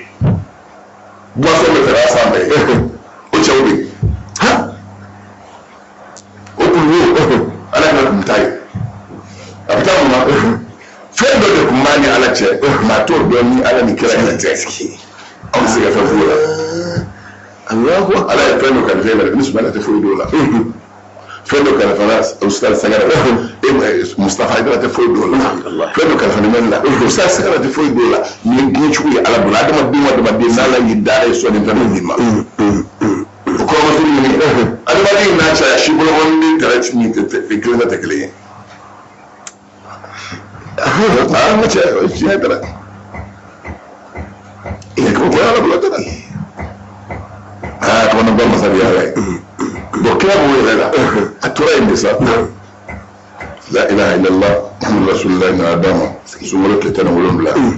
boisson bɛ feere a sanfɛ, o cɛw bɛ yen, han, o kulu wo, Ala kɛra tun bɛ taa yen, a bɛ taa mun na? Fɛn dɔ de tun b'a ni Ala cɛ, maa t'o dɔn ni Ala ni kira yɛrɛ tɛ. Anw tɛ se ka fɛn f'o la. Allahu Ala ye fɛn dɔ kalifa e la, ni Sumala tɛ foyi d'o la. Fɛn dɔ kalifa Ustaz Sangare la, e Mustafa Hayidara tɛ foyi d'o la. Fɛn dɔ kalifa Nimɛri la, Ustaz Sangare tɛ foyi d'o la. Nin ye diɲɛ cogo ye Ala bolo, adamaden o adamaden n'Ala y'i da, Ala ye sɔnni fɛn dɔ d'i ma. O kɔrɔ ma tuguni, adamaden n'a caya si bolokɔni tɛrɛ ni kelen tɛ kelen ye. An ka cɛ tiɲɛ tɛrɛ. Ko ko Ala bolo tɛrɛ. Aa, kamana ba masa de y'Ala ye. Bon, kira b'o yɛrɛ la, a tora yen de sa. La ilaha illallah muhammadu rasulullah nana d'a ma sunkalo tile 17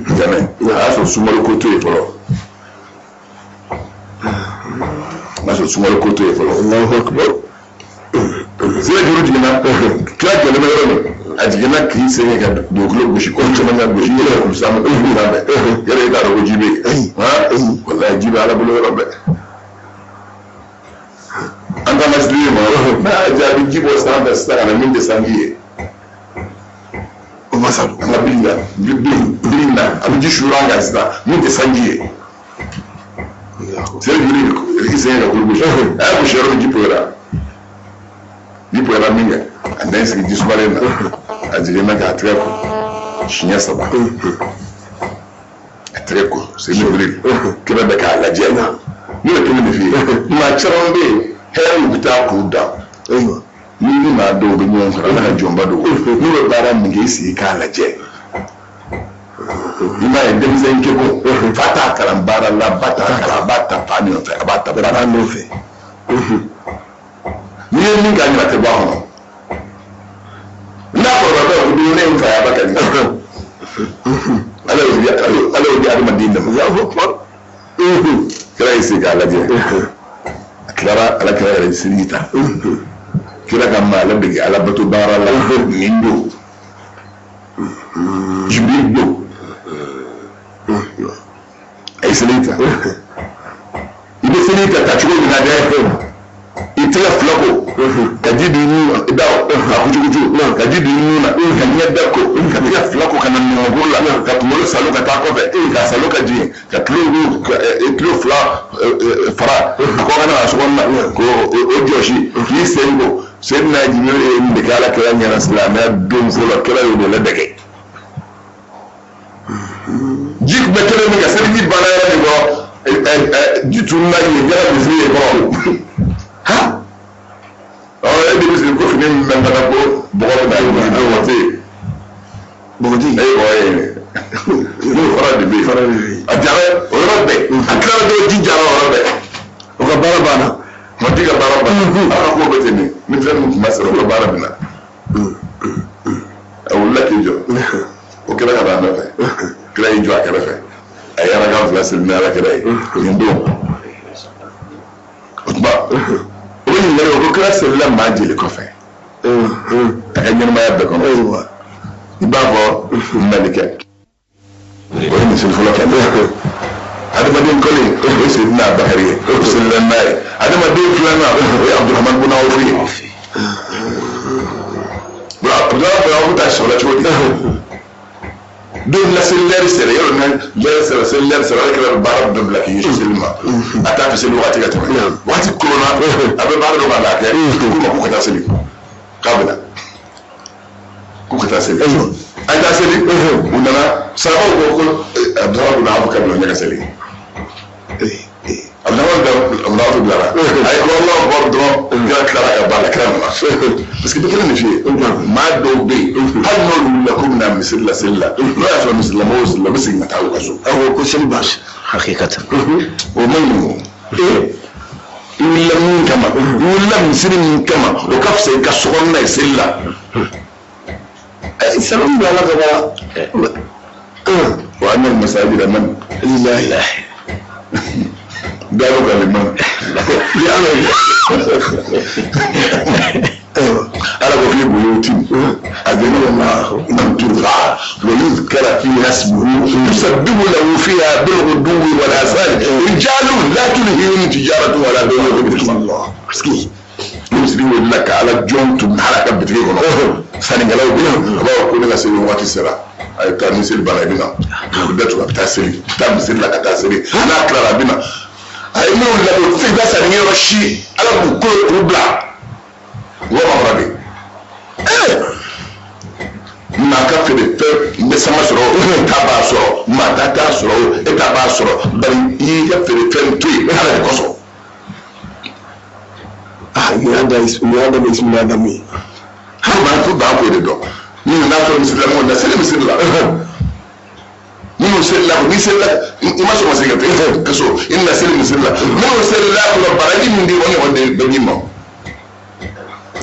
ntɛnɛn. A y'a sɔrɔ sunkalo ko to yen fɔlɔ. A y'a sɔrɔ sunkalo ko to yen fɔlɔ. Allahu akbar. Sira juru jiginna, kira jɔlen bɛ yɔrɔ min, a jiginna k'i sen ka dugukolo gosi, ko caman ka gosi, yɛrɛ kulu sanfɛ, kulu sanfɛ, yɛrɛ i t'a dɔn ko ji bɛ yen. Han, walayi ji bɛ Ala bolo yɔrɔ bɛɛ. An ka masiri ye ma, n'a y'a jaabi ji bɔ sanfɛ sisan ka na min tɛ sanji ye. O ma sa don. An ka bili na, bili na, a bɛ ji suuru an kan sisan min tɛ sanji ye. Sira juru i sen ka kulu gosi, a y'a gosi yɔrɔ min ji poyira. Ji poyira min kɛ, a nana sigi ji sumalen na, a jiginna k'a tɛgɛ ko siɲɛ 3. A tɛgɛ ko Seyidina Jibril, kira bɛ k'a lajɛ. Ne bɛ kelen de f'i ye, maa caman bɛ yen, hɛrɛw bɛ taa k'u dan. Ni ni maa dɔw bɛ ɲɔgɔn sɔrɔ, Ala ka jɔnba dɔw, n'u bɛ baara min kɛ, i sigi k'a lajɛ. I m'a ye denmisɛn keko fa t'a kalan baara la, ba t'a kalan, a b'a ta fa nɔfɛ, a b'a ta ba nɔfɛ. N'i ye min k'a ɲɛna, a tɛ bɔ a kɔnɔ. N'a kɔrɔbayara ko ne ye n fa ye, a b'a kɛ Ala y'o di, Ala y'o di adamaden de ma. Kira y'i sigi k'a lajɛ, a tilara, Ala kira yɛrɛ ye seli ta. Kira ka maa ladege Ala bato baara la nin don, Jibril don, a ye seli ta. I bɛ seli ta tacogo min na dɛ, i tɛgɛ fila ko ka ji don i nun da a kucukucu, ka ji don i nun na, ka ɲɛ da ko, ka tɛgɛ fila ko ka na nɔnkɔnkuru la, ka kunkolo salo ka taa kɔfɛ, ka salo ka jigin, ka tulo fila fara a kɔ ka na so kɔnɔ na k'o o jɔsi, k'i sen ko. Seydina Jibril ye nin de kɛ Ala kira ɲɛna silamɛya don fɔlɔ. Kira y'o de ladege. Ji tun bɛ kelen min kɛ, seliji banna yɔrɔ min kɔrɔ, ji tununna yen, kɛra misiri ye kɔrɔ. Ha, ɔ, e de bɛ sigi ko fini min bɛ n ko bɔgɔ bɛ na yen, o tɛ yen. Bɔgɔji. E ye bɔgɔ ye, n'o fara de bɛ yen. A jara o yɔrɔ bɛɛ, a tilara dɔrɔn, ji jara o yɔrɔ bɛɛ. O ka baara banna. Matigi ka baara banna. Ala ka ko bɛ ten de. Ni fɛn min tun ma sɔrɔ, o ka baara bɛ na. A wulila k'i jɔ, o kɛra ka n'a nɔfɛ. Kira y'i jɔ a kɛrɛfɛ, a ye arakan fila seli ni Ala kira ye nin don. O tuma, o bɛ ɲininkali kɛ ko kira selila maa jeli kɔfɛ a ka ɲɛnamaya bɛɛ kɔnɔ? I b'a fɔ malikɛ, o ye misiri fɔlɔ kɛ. Adamaden kɔlen, o ye Seydina Abubakari ye, o selila n'a ye. Adamaden filanan, o ye Abudulahamani bun Awufu ye. Abudulahamani bun Awufu ta sɔrɔla cogo di? Don la, seli lɛri sera yɔrɔ min, lɛri sera, seli lɛri sera, Ala kɛra bɛ baara dɔ bila k'i ɲɛsin seli ma. A t'a fɛ seli waati ka tɛmɛ, waati koronna, a bɛ baara dɔ k'a la kɛ. K'u ma k'u ka taa seli, k'a bɛ na k'u ka taa seli, a taa seli. U nana, sabaw ko ko Abudulayi bun Awufu ka bila ɲɛ ka seli. Abudulayi bun Awufu bilara, a ye kɔrɔlaw bɔ dɔrɔn, kira tilara ka baara la, kira nana. Parce que bɛ kelen de f'i ye, maa dɔw bɛ yen, hali n'olu wulila k'u bɛna misiri la seli la, n'o y'a sɔrɔ misiri la mɔgɔw seli la, u bɛ segin ka taa u ka so. Awɔ, ko seli baasi. Hakikatan. O man ɲi. O i wulila min kama, i wulila misiri min kama, o ka fisa i ka so kɔnɔna ye seli la. Sababu bila Ala ka baara. Wa anna al-masajida man lillahi. Dalu ka liman li Ala ye. Ayiwa. Ala ko fi buyutin adina Allah an turfa wa yuzkara fiha ismuhu yusabbihu lahu fiha bil-ghuduwwi wal asal rijalun la tulhihim tijaratun wala bay'un an dhikrillah. Parce que misiri wulila ka Ala jɔn tun hali a ka bitigi kɔnɔ, sannikɛlaw bɛ yen, a b'a fɔ ko ne ka seli waati sera, a ye taa ni seli banna, i bɛ na, a bɛ datugu, a bɛ taa seli, taa misiri la ka taa seli. N'a tilara, a bɛ na. A ye minnu labɛn, u tɛ se ka taa sannikɛyɔrɔ si, Ala k'u kolo k'u bila mɔgɔ ma fara de. Maa ka feere fɛn n bɛ sama sɔrɔ, e ta b'a sɔrɔ, maa ta t'a sɔrɔ, e ta b'a sɔrɔ, bari i y'i ka feere fɛn to yen Ala de kosɔn. Ah, nin y'a daminɛ ismu Adamu ye. Hali maa fo b'a k'o de dɔn. Minnu n'a sɔrɔ misiri la, mɔgɔ na seli misiri la, minnu selila ko n'i selila, i ma sɔn ka segin ka taa ka so, i nana seli misiri la, minnu selila kɔnɔ, baraji min di o ɲɔgɔn de bɛ d'i ma.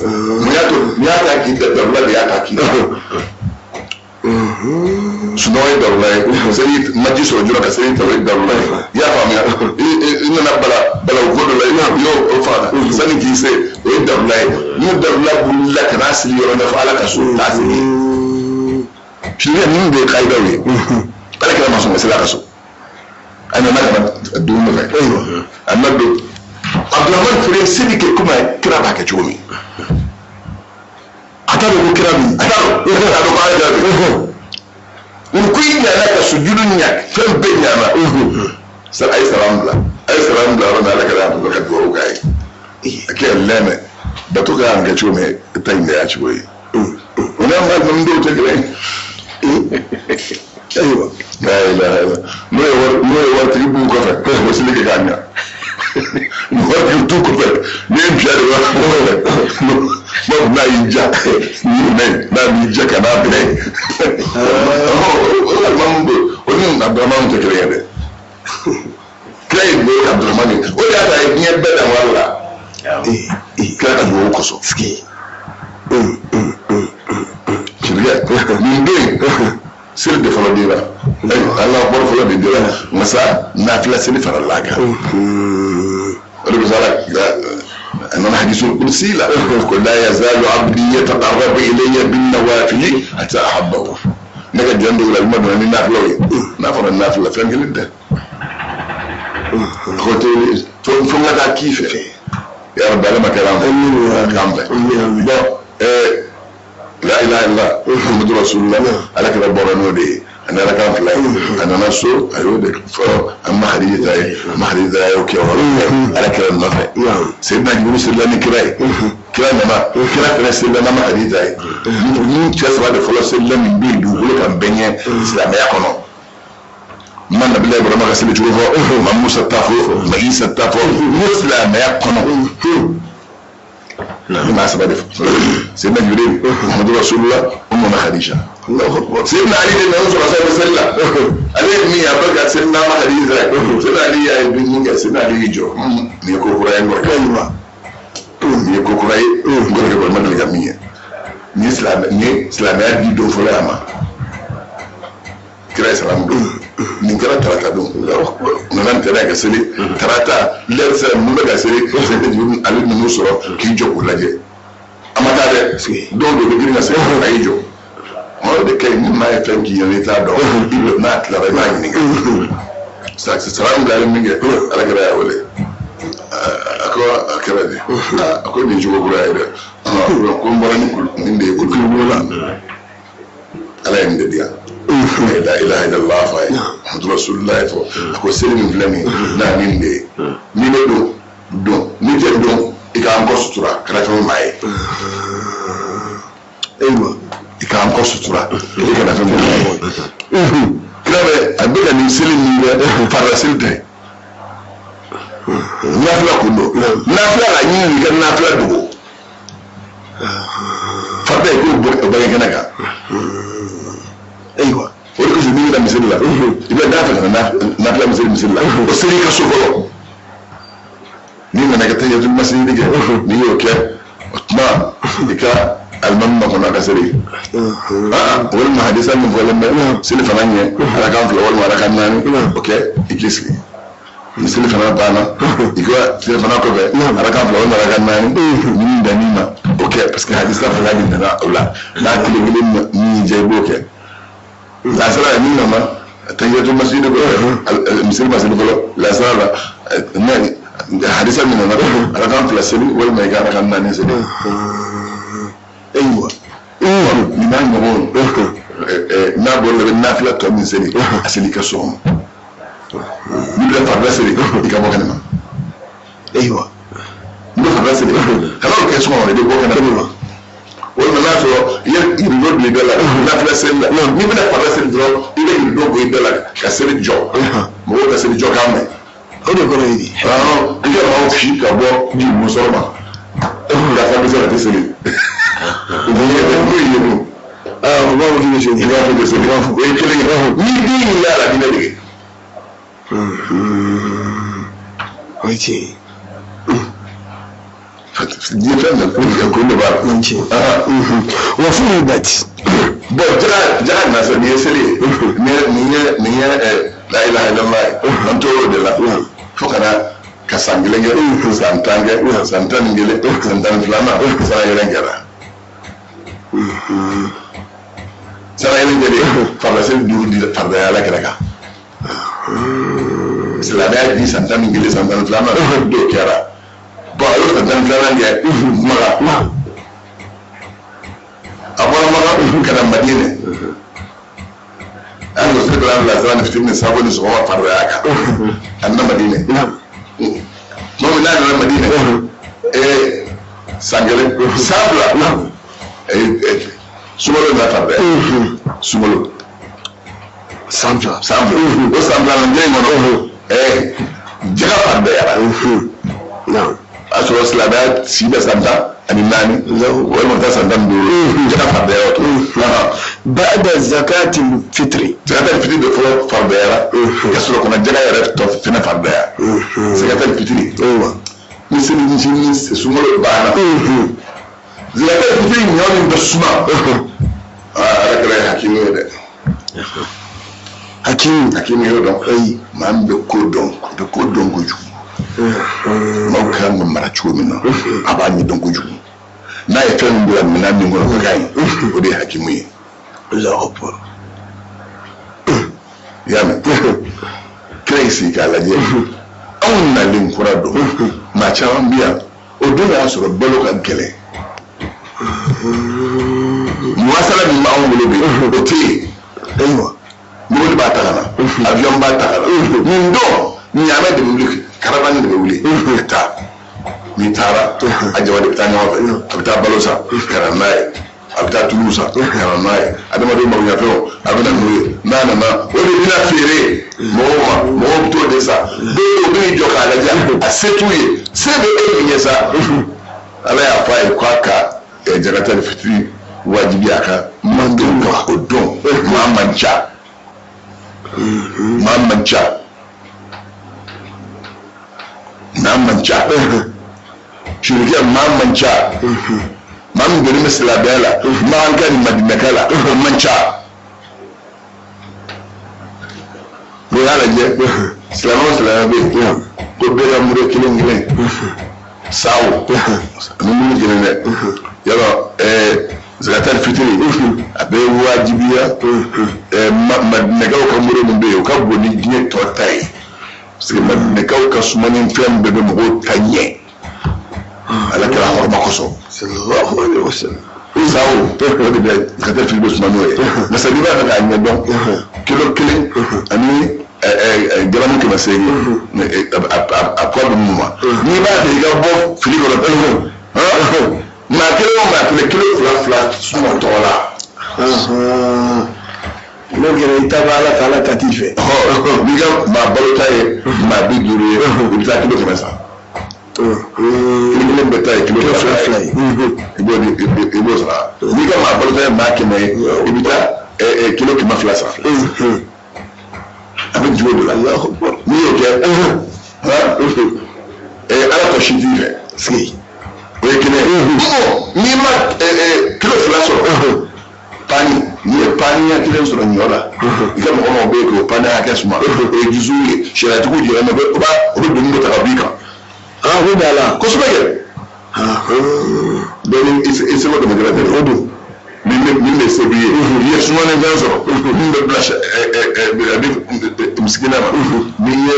Mun y'a to n'i y'a ta k'i da, darula de y'a ta k'i da. Sunɔgɔ ye darula ye, seli ma ji sɔrɔ joona ka seli ta, o ye darula ye. I y'a faamuya? I nana bala balawu ko dɔ la, i y'o o faga sani k'i se, o ye darula ye. N'o darula wulila ka n'a sigi yɔrɔ ɲɛfɔ Ala ka so t'a sigi. Sariya ninnu de ye kayidaw ye. Ala kɛra ma sɔn ka seli a ka so, a nana ka na dugu nɔfɛ, a nana don Abdulrahman feere seli kɛ komi kira b'a kɛ cogo min. A t'a dɔn ko kira min. A t'a dɔn, a t'a dɔn ko Ala kira don. Nin ko in ɲana ka sujudu ɲa, fɛn bɛɛ ɲana. A ye salam bila, a ye salam bila yɔrɔ min, Ala kɛra a ka dugawu k'a ye. A kɛ lɛmɛ bato ka kan kɛ cogo min, e ta in de y'a cogo ye. O n'an ka ninnu dɔw tɛ kelen ye. Ayiwa. La ilaha illa. N'o ye waritigi b'u kɔfɛ, o seli kɛ k'a ɲa. Waritigi t'u kɔfɛ, n'i ye biya de wa, n'a y'i ja, n'i minɛ, n'a m'i ja, ka n'a minɛ. O alimami bɛ o ni Abdurahmani tɛ kelen ye dɛ. Kira ye dugawu kɛ Abdurahmani ye, o de y'a to a ye diɲɛ bɛɛ dan wari la. Kira ka dugawu kosɔn. Sirikɛ nin don in seli de fɔlɔ dira, ala bɔrɔ fɔlɔ de dira, masa nafila seli farala a kan. O de bɛ se ala a nana hadisul kursi la ko la yazalu abdi yataqarrabu ilayya bin nawafili hatta ahabbahu. Ne ka jɔn dɔw la i ma dɔn ni nafilaw ye, n'a fɔra nafila fɛn kelen tɛ. Ko te fo n ka taa k'i fɛ ya rabbi, ala ma kɛra an fɛ k'an fɛ. Bon, la ilaha illallah muhammadu rasulullah, ala kɛra bɔra n'o de ye, a nana kan fila ye, a nana so a y'o de fɔ an ma Hadija ye, ma Hadija y'o kɛ o yɔrɔ la, ala kɛra nɔfɛ. Seydina Jibril selila ni kira ye, kira nana, kira fɛnɛ selila n'a ma Hadija ye. Ni cɛ saba de fɔlɔ selila nin bɛ yen dugukolo kan bɛɛ ɲɛ silamɛya kɔnɔ. Ma nabila Ibrahima ka seli cogo fɔ, ma Musa ta fɔ, ma Isa ta fɔ, ni silamɛya kɔnɔ ni maa saba de fɔ: Seydina Jibril, Muhammadu Rasulullah, Umu Khadija. Seydina Ali de nana sɔrɔ sa seli la, ale ye min ye, a bɛ ka seli n'a ma Khadija ye. Seydina Ali y'a ye min kɛ, Seydina Ali y'i jɔ, nin ye ko kura ye n kɔrɔkɛ, nin ye ko kura ye n kɔrɔkɛ, kɔni ma deli ka min ye. Nin ye silamɛ, nin ye silamɛya di don fɔlɔ ye a ma. Kira ye salamu don, nin kɛra tarata don, nana ntɛnɛn ka seli tarata, lɛri sera ninnu bɛ ka seli, Seydina Jibril ale ninnu sɔrɔ k'i jɔ k'u lajɛ. A ma taa dɛ, dɔw de bɛ girin ka seli, a y'i jɔ. O de ka ɲi, ni maa ye fɛn k'i ɲɛna i t'a dɔn, i bɛ n'a tilara i b'a ɲininka. Salamu bilalen min kɛ, ala kɛra y'a wele, a ko a kɛra di? A ko nin cogo kura ye dɛ, ko n bɔra ni nin de ye kulu la, ala ye nin de di yan, la ilaha illallah fa ye, muhammadu rasulullah fɔ. A ko seli min filɛ nin ye, n'a nin de ye, n'i bɛ don don, n'i tɛ don, i k'an kɔ sutura kana fɛn maa ye. Ayiwa, i k'an kɔ sutura, i kana fɛn maa ye. Kira bɛ a bɛ ka nin seli min kɛ, farila seli tɛ, nafila kun don. Nafila la ɲini i ka nafila dogo, farida i k'o bɔ o bange kɛnɛ kan. Ayiwa, o de kosɔn n'i bɛna misiri la, i bɛ da fɛ ka na nafila misiri misiri la, o seli i ka so fɔlɔ. N'i nana ka tahiyatul masjid kɛ, n'i y'o kɛ, o tuma i ka alimami makɔnɔ a ka seli, walima hadisa min fɔlen bɛ seli fana ɲɛ, arakan fila walima arakan naani, o kɛ i k'i sigi. Ni seli fana banna, i ka seli fana kɔfɛ arakan fila walima arakan naani, ni min bɛn min ma, o kɛ, parce que hadisa fana de nana o la. N'a kelen kelen min jɛ, i b'o kɛ. Lasara min nana tahiyatul masjid kɔfɛ, misiri ma seli fɔlɔ, lasara la hadisa min nana, arakan fila seli walima i ka arakan naani seli. Ayiwa, nin n'a ɲɔgɔn, n'a bɔra la, i bɛ nafila tɔ min seli, a seli i ka so kɔnɔ. N'i bɛ farila seli, i ka bɔ kɛnɛma. Ayiwa, n'i bɛ farila seli, kana o kɛ so kɔnɔ, i bɛ bɔ kɛnɛma. Walima n'a sɔrɔ i ye rideau don i da la nafila seli la, n'i bɛna farila seli dɔrɔn, i bɛ rideau bɔ i da la ka seli jɔ, mɔgɔw ka seli jɔ k'an mɛn. O de kɔrɔ ye di? I ka maaw ci ka bɔ jimu sɔrɔ ma k'a fɔ an bɛ se ka tɛ seli, o bɛ ye n'o ye dun. O b'a fɔ k'i bɛ seli, i b'a fɔ k'i bɛ seli, o ye kelen ye. Ni den y'i y'a la, diinɛ dege. O ye tiɲɛ ye. Diɲɛ fɛn bɛɛ kun de b'a la. Wa furidat. Bon, jaga jaga nasa nin ye seli ye, nin ye nin ye la ilaha illallah ye, an tor'o de la fo ka na ka san kelen kɛ, san 10 kɛ, san 11, san 12nan, san yɛrɛ kɛra. San yɛrɛ kɛlen, farila seli duuru di faridaya ala kɛra kan. Silamɛya di san 11, san 12nan dɔw kɛra. Bon, a y'o san 12nan kɛ Maka. A bɔra Maka ka na Madinɛ. An ko seli bila lasara ni fitiri ni safo ni sɔgɔma faridaya kan. A nana Madinɛ. Tuma min n'a nana Madinɛ, san kelen, san fila, sunkalo nana faridaya. Sunkalo. San fila. San fila. O san filanan den kɔnɔ, jaga faridayara. O y'a sɔrɔ silamɛya si bɛ san 14, walima ka taa san 15, jaga faridaya o to. Ba'da zakati fitri. Zakatal fitri de fɔlɔ faridayara ka sɔrɔ ka na jaka yɛrɛ tɔ fɛnɛ faridaya. Zakatal fitri. Ni seli ni sunkalo banna. Zakatal fitri ɲɔ min bɛ suma. Ala kɛra ye hakimu ye dɛ. Hakimu. Hakimu y'o dɔn. Ayi. Maa min bɛ ko dɔn, a bɛ ko dɔn kojugu. Maaw kan ka mara cogo min na, a b'a ɲɛdɔn kojugu. N'a ye fɛn min bila minɛn min kɔnɔ ka ɲi, o de ye hakimu ye. Allahu akbar. I y'a mɛn? Kira y'i sigi k'a lajɛ. Anw nalen kura don. Maa caman bɛ yan. O don y'a sɔrɔ balo ka gɛlɛn. Muwasala min b'anw bolo bi, o tɛ yen. Ayiwa. Mobili b'a ta ka na, avion b'a ta ka na. Nin don, ɲaamɛ de bɛ wuli, caravane de bɛ wuli ka taa. N'i taara, a jama de bɛ taa ɲɔgɔn fɛ. A bɛ taa balo san ka na n'a ye. A bɛ taa tulu san ka na n'a ye. Adamadenw magoɲɛfɛnw, a bɛ na n'o ye. N'a nana, o de bɛna feere mɔgɔw ma. Mɔgɔw bɛ t'o de san. Dɔw bɛ n'i jɔ k'a lajɛ, a se t'u ye. Se bɛ e min ye sa. Ala y'a fɔ a ye k'a ka zakatal fitiri wajibiya a kan mandenw kan o don. Maa man ca. Maa man ca. Maa man ca. Sirikɛ maa man ca. Maa min donnen bɛ silamɛya la, makanka ni madinɛka la, o man ca. N'o y'a lajɛ, silamɛ o silamɛ bɛ yen, ko bɛɛ ka mure kelen kelen. Sawo, ani muru kelen dɛ. Yɔrɔ zakatal fitiri a bɛ wajibiya madinɛkaw ka mure min bɛ yen, o ka bon ni diɲɛ tɔ ta ye. Parce que madinɛkaw ka sumani fɛn bɛɛ bɛ mɔgɔw ta ɲɛ. Ala kɛra hɔrɔma kosɔn. Sallallahu alaihi wasallam. Sawo, o de bɛ zakatal fitiri bɛ suma n'o ye. Masa n'i b'a fɛ k'a ɲɛdɔn, kilo kelen ani garamu 800 a poids bɛ mun ma. N'i b'a fɛ i ka bɔ fili kɔnɔ pewu, maa kelen o maa kelen kilo fila fila suma tɔgɔ la. N'o kɛra i ta b'a la k'Ala ta t'i fɛ. N'i ka maa balo ta ye maa 50 ye, i bɛ taa kilo 100 san. Kilo kelen bɛ taa ye kilo fila fila ye. I b'o i b'o sara. N'i ka maa balo ta ye maa 100 ye, i bɛ taa kilo 200 san. A bɛ jigin o de la. N'i y'o kɛ, Ala tɔ si t'i fɛ. O ye kelen ye. N'i ma kilo 2 sɔrɔ, pani, n'i ye pani ɲɛ kelen sɔrɔ ɲɔ la, i ka mɔgɔ mɔgɔ bɛ yen k'o pani hakɛ suma, o ye juzu ye. Sariyatigiw jɛra n'o ye, o bɛ doni dɔ ta ka b'i kan. O b'a la. Kosɛbɛ kɛ. Dɔ ni i seko dama kɛra tɛ. O don. Min bɛ se b'i ye, i ye sumani fɛn sɔrɔ, min bɛ bila a di misikina ma, n'i ye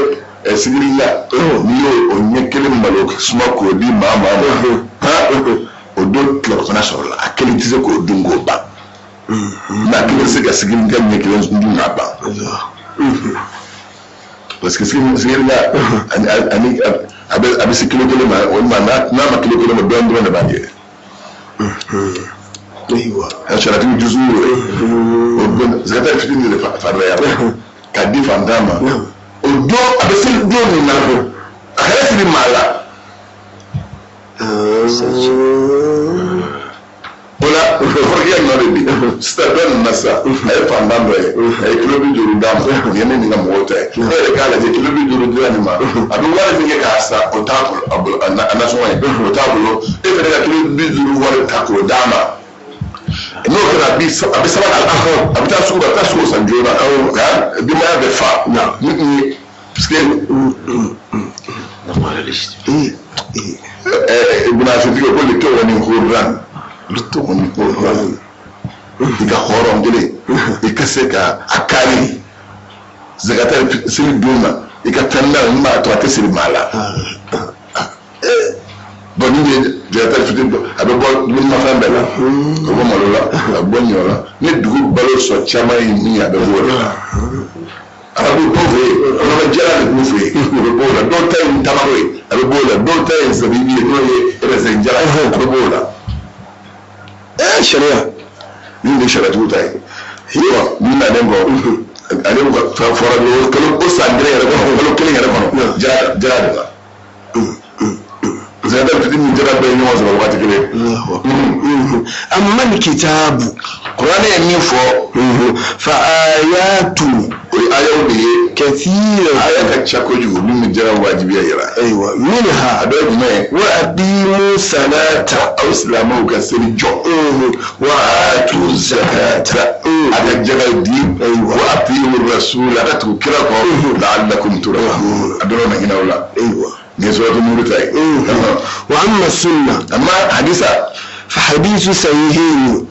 sigiriya, n'i y'o ɲɛ kelen malo suma k'o di maa ma, o don tilelafana sɔrɔ la, a kelen tɛ se k'o dun k'o ban. Maa kelen tɛ se ka sigiriya ɲɛ kelen dun k'a ban. Parce que sigiriya ani a bɛ se kilo kelen ma, walima n'a ma kilo kelen ma, dɔɔnin dɔrɔn de b'a jɛ. Ayiwa. A saratigi dusu ye o don zakatal fitiri de faridayara k'a di fantan ma. O don a bɛ seli don min na, a kana siri maa la. O la o fɔra k'i ka ɲɔ de di. Sisan dɔ nana sisan, a ye fantan dɔ ye, a ye kilo 50 d'a ma. Nin ye ne ni n ka mɔgɔw ta ye. Ne yɛrɛ k'a lajɛ kilo 50 dira nin ma, a bɛ wari min kɛ k'a san, o t'a bolo, a nasɔngɔ ye, o t'a bolo. E fɛnɛ ka kilo 50 wari ta k'o d'a ma. N'o kɛra a bɛ sabali a bɛ taa sugu la, a bɛ taa sogo san joona, denbaya bɛ fa. Parce que munafiki ko le tɔgɔ ni hɔrɔn, le tɔgɔ ni hɔrɔn, i ka hɔrɔn kelen, i ka se ka a kari zakatal seli don na, i ka fɛn da min b'a to a tɛ siri maa la. Bon, ni ye zakatal fitiri a bɛ bɔ dumunimafɛn bɛɛ la, a bɛ bɔ malo la, a bɛ bɔ ɲɔ la. Ni dugu balo sɔn caman ye min ye, a bɛ bɔ o de la. Arabu t'o fɛ yen, nɔnɔ jala de b'u fɛ yen, o bɛ bɔ o la. Dɔw ta ye tamaro ye, a bɛ bɔ o la. Dɔw ta ye zabibi ye, n'o ye raisin jala ye, a bɛ bɔ o la. Sariya. Min de sariyatigiw ta ye. Min nalen kɔ, ale ka fɔra kalo o san kelen yɛrɛ kɔnɔ, kalo kelen yɛrɛ kɔnɔ, jara de la. Zakatul fitiri ni jaka bɛɛ ye ɲɔgɔn sɔrɔ wagati kelen. Amma kitabu, Kuranɛ ye min fɔ, fa ayatu, o ye ayaw de ye, kathira, aya ka ca kojugu min bɛ jaka wajibiya yira. Ayiwa, minha, A dɔ ye jumɛn ye? Wa aqimu salata, Aw silamɛw ka seli jɔ. Wa atu zakata, A ka jaka di. Ayiwa. Wa atiyu rasul, a ka tugu kira kɔ, la'allakum turhamun, a dɔrɔn na hinɛ aw la. Ayiwa. Nin ye suratu Nuru ta ye. Wa amma sunna, Amma hadisa, fa hadithu sahihaini,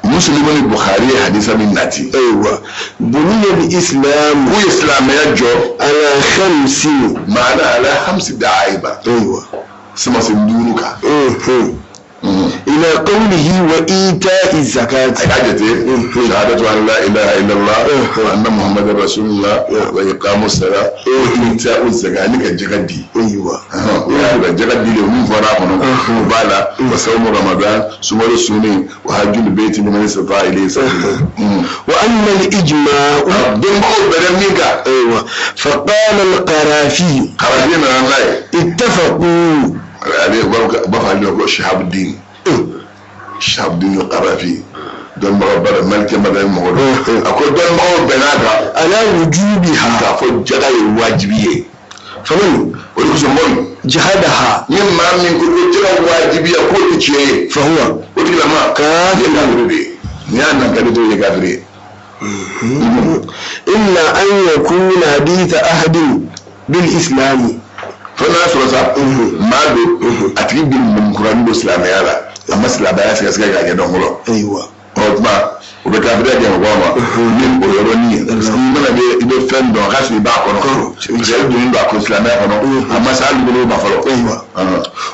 Muslimu ni Bukhari ye hadisa min nati, ayiwa, buniya al-islam, k'u ye silamɛya jɔ ala khamsin, maana ala hamsi da'aiba, ayiwa, samasen duuru kan. Ila qawlihi wa ita'i zakati. A y'a jate, shahadatu an la ilaha illallah wa anna muhammadar rasulullah wa iqamu salat wa ita'u zakat, ani ka jaka di. Ayiwa. O y'a ka jaka di de, min fɔra a kɔnɔ, o b'a la, wa sawmu ramadan, sunkalo sunni, wa hajjul bayti liman istata'a ilayhi sabila. Wa amma al-ijma'u, Dɔnbagaw bɛnna min kan, ayiwa, fa qala al-Qarafi, Qarafi nana n'a ye. Ittafaqu, Ale u b'a fɔ ale ma ko Shahabuddin, Shahabuddin al-Qarafi, dɔnbagaw bara Maliki madani mɔgɔ don. A ko dɔnbagaw bɛn'a kan ala wujubiha, k'a fɔ jaka ye wajibi ye. Faman O de kosɔn mɔri jahadaha, ni maa min ko ko jaka wajibiya k'o tɛ tiɲɛ ye, fa huwa o tigilama kafir. Ye kafiri de ye. N'i y'a nankari to, ye kafiri ye. Illa an yakuna haditha ahadin bil islami. Fo n'a sɔrɔ sa maa don, a tigi bɛ mɔnikuranin don silamɛya la, a ma silamɛya sɛgɛsɛgɛ k'a ɲɛdɔn fɔlɔ. Ayiwa. Ɔ tuma o bɛ kafiriya gɛn ka bɔ a ma ni o yɔrɔnin ye, parce que i mana bɛ i bɛ fɛn dɔn a ka sɔrɔ i b'a kɔnɔ, parce que e donnen don a ko silamɛya kɔnɔ, a ma se hali bolo ma fɔlɔ. Ayiwa.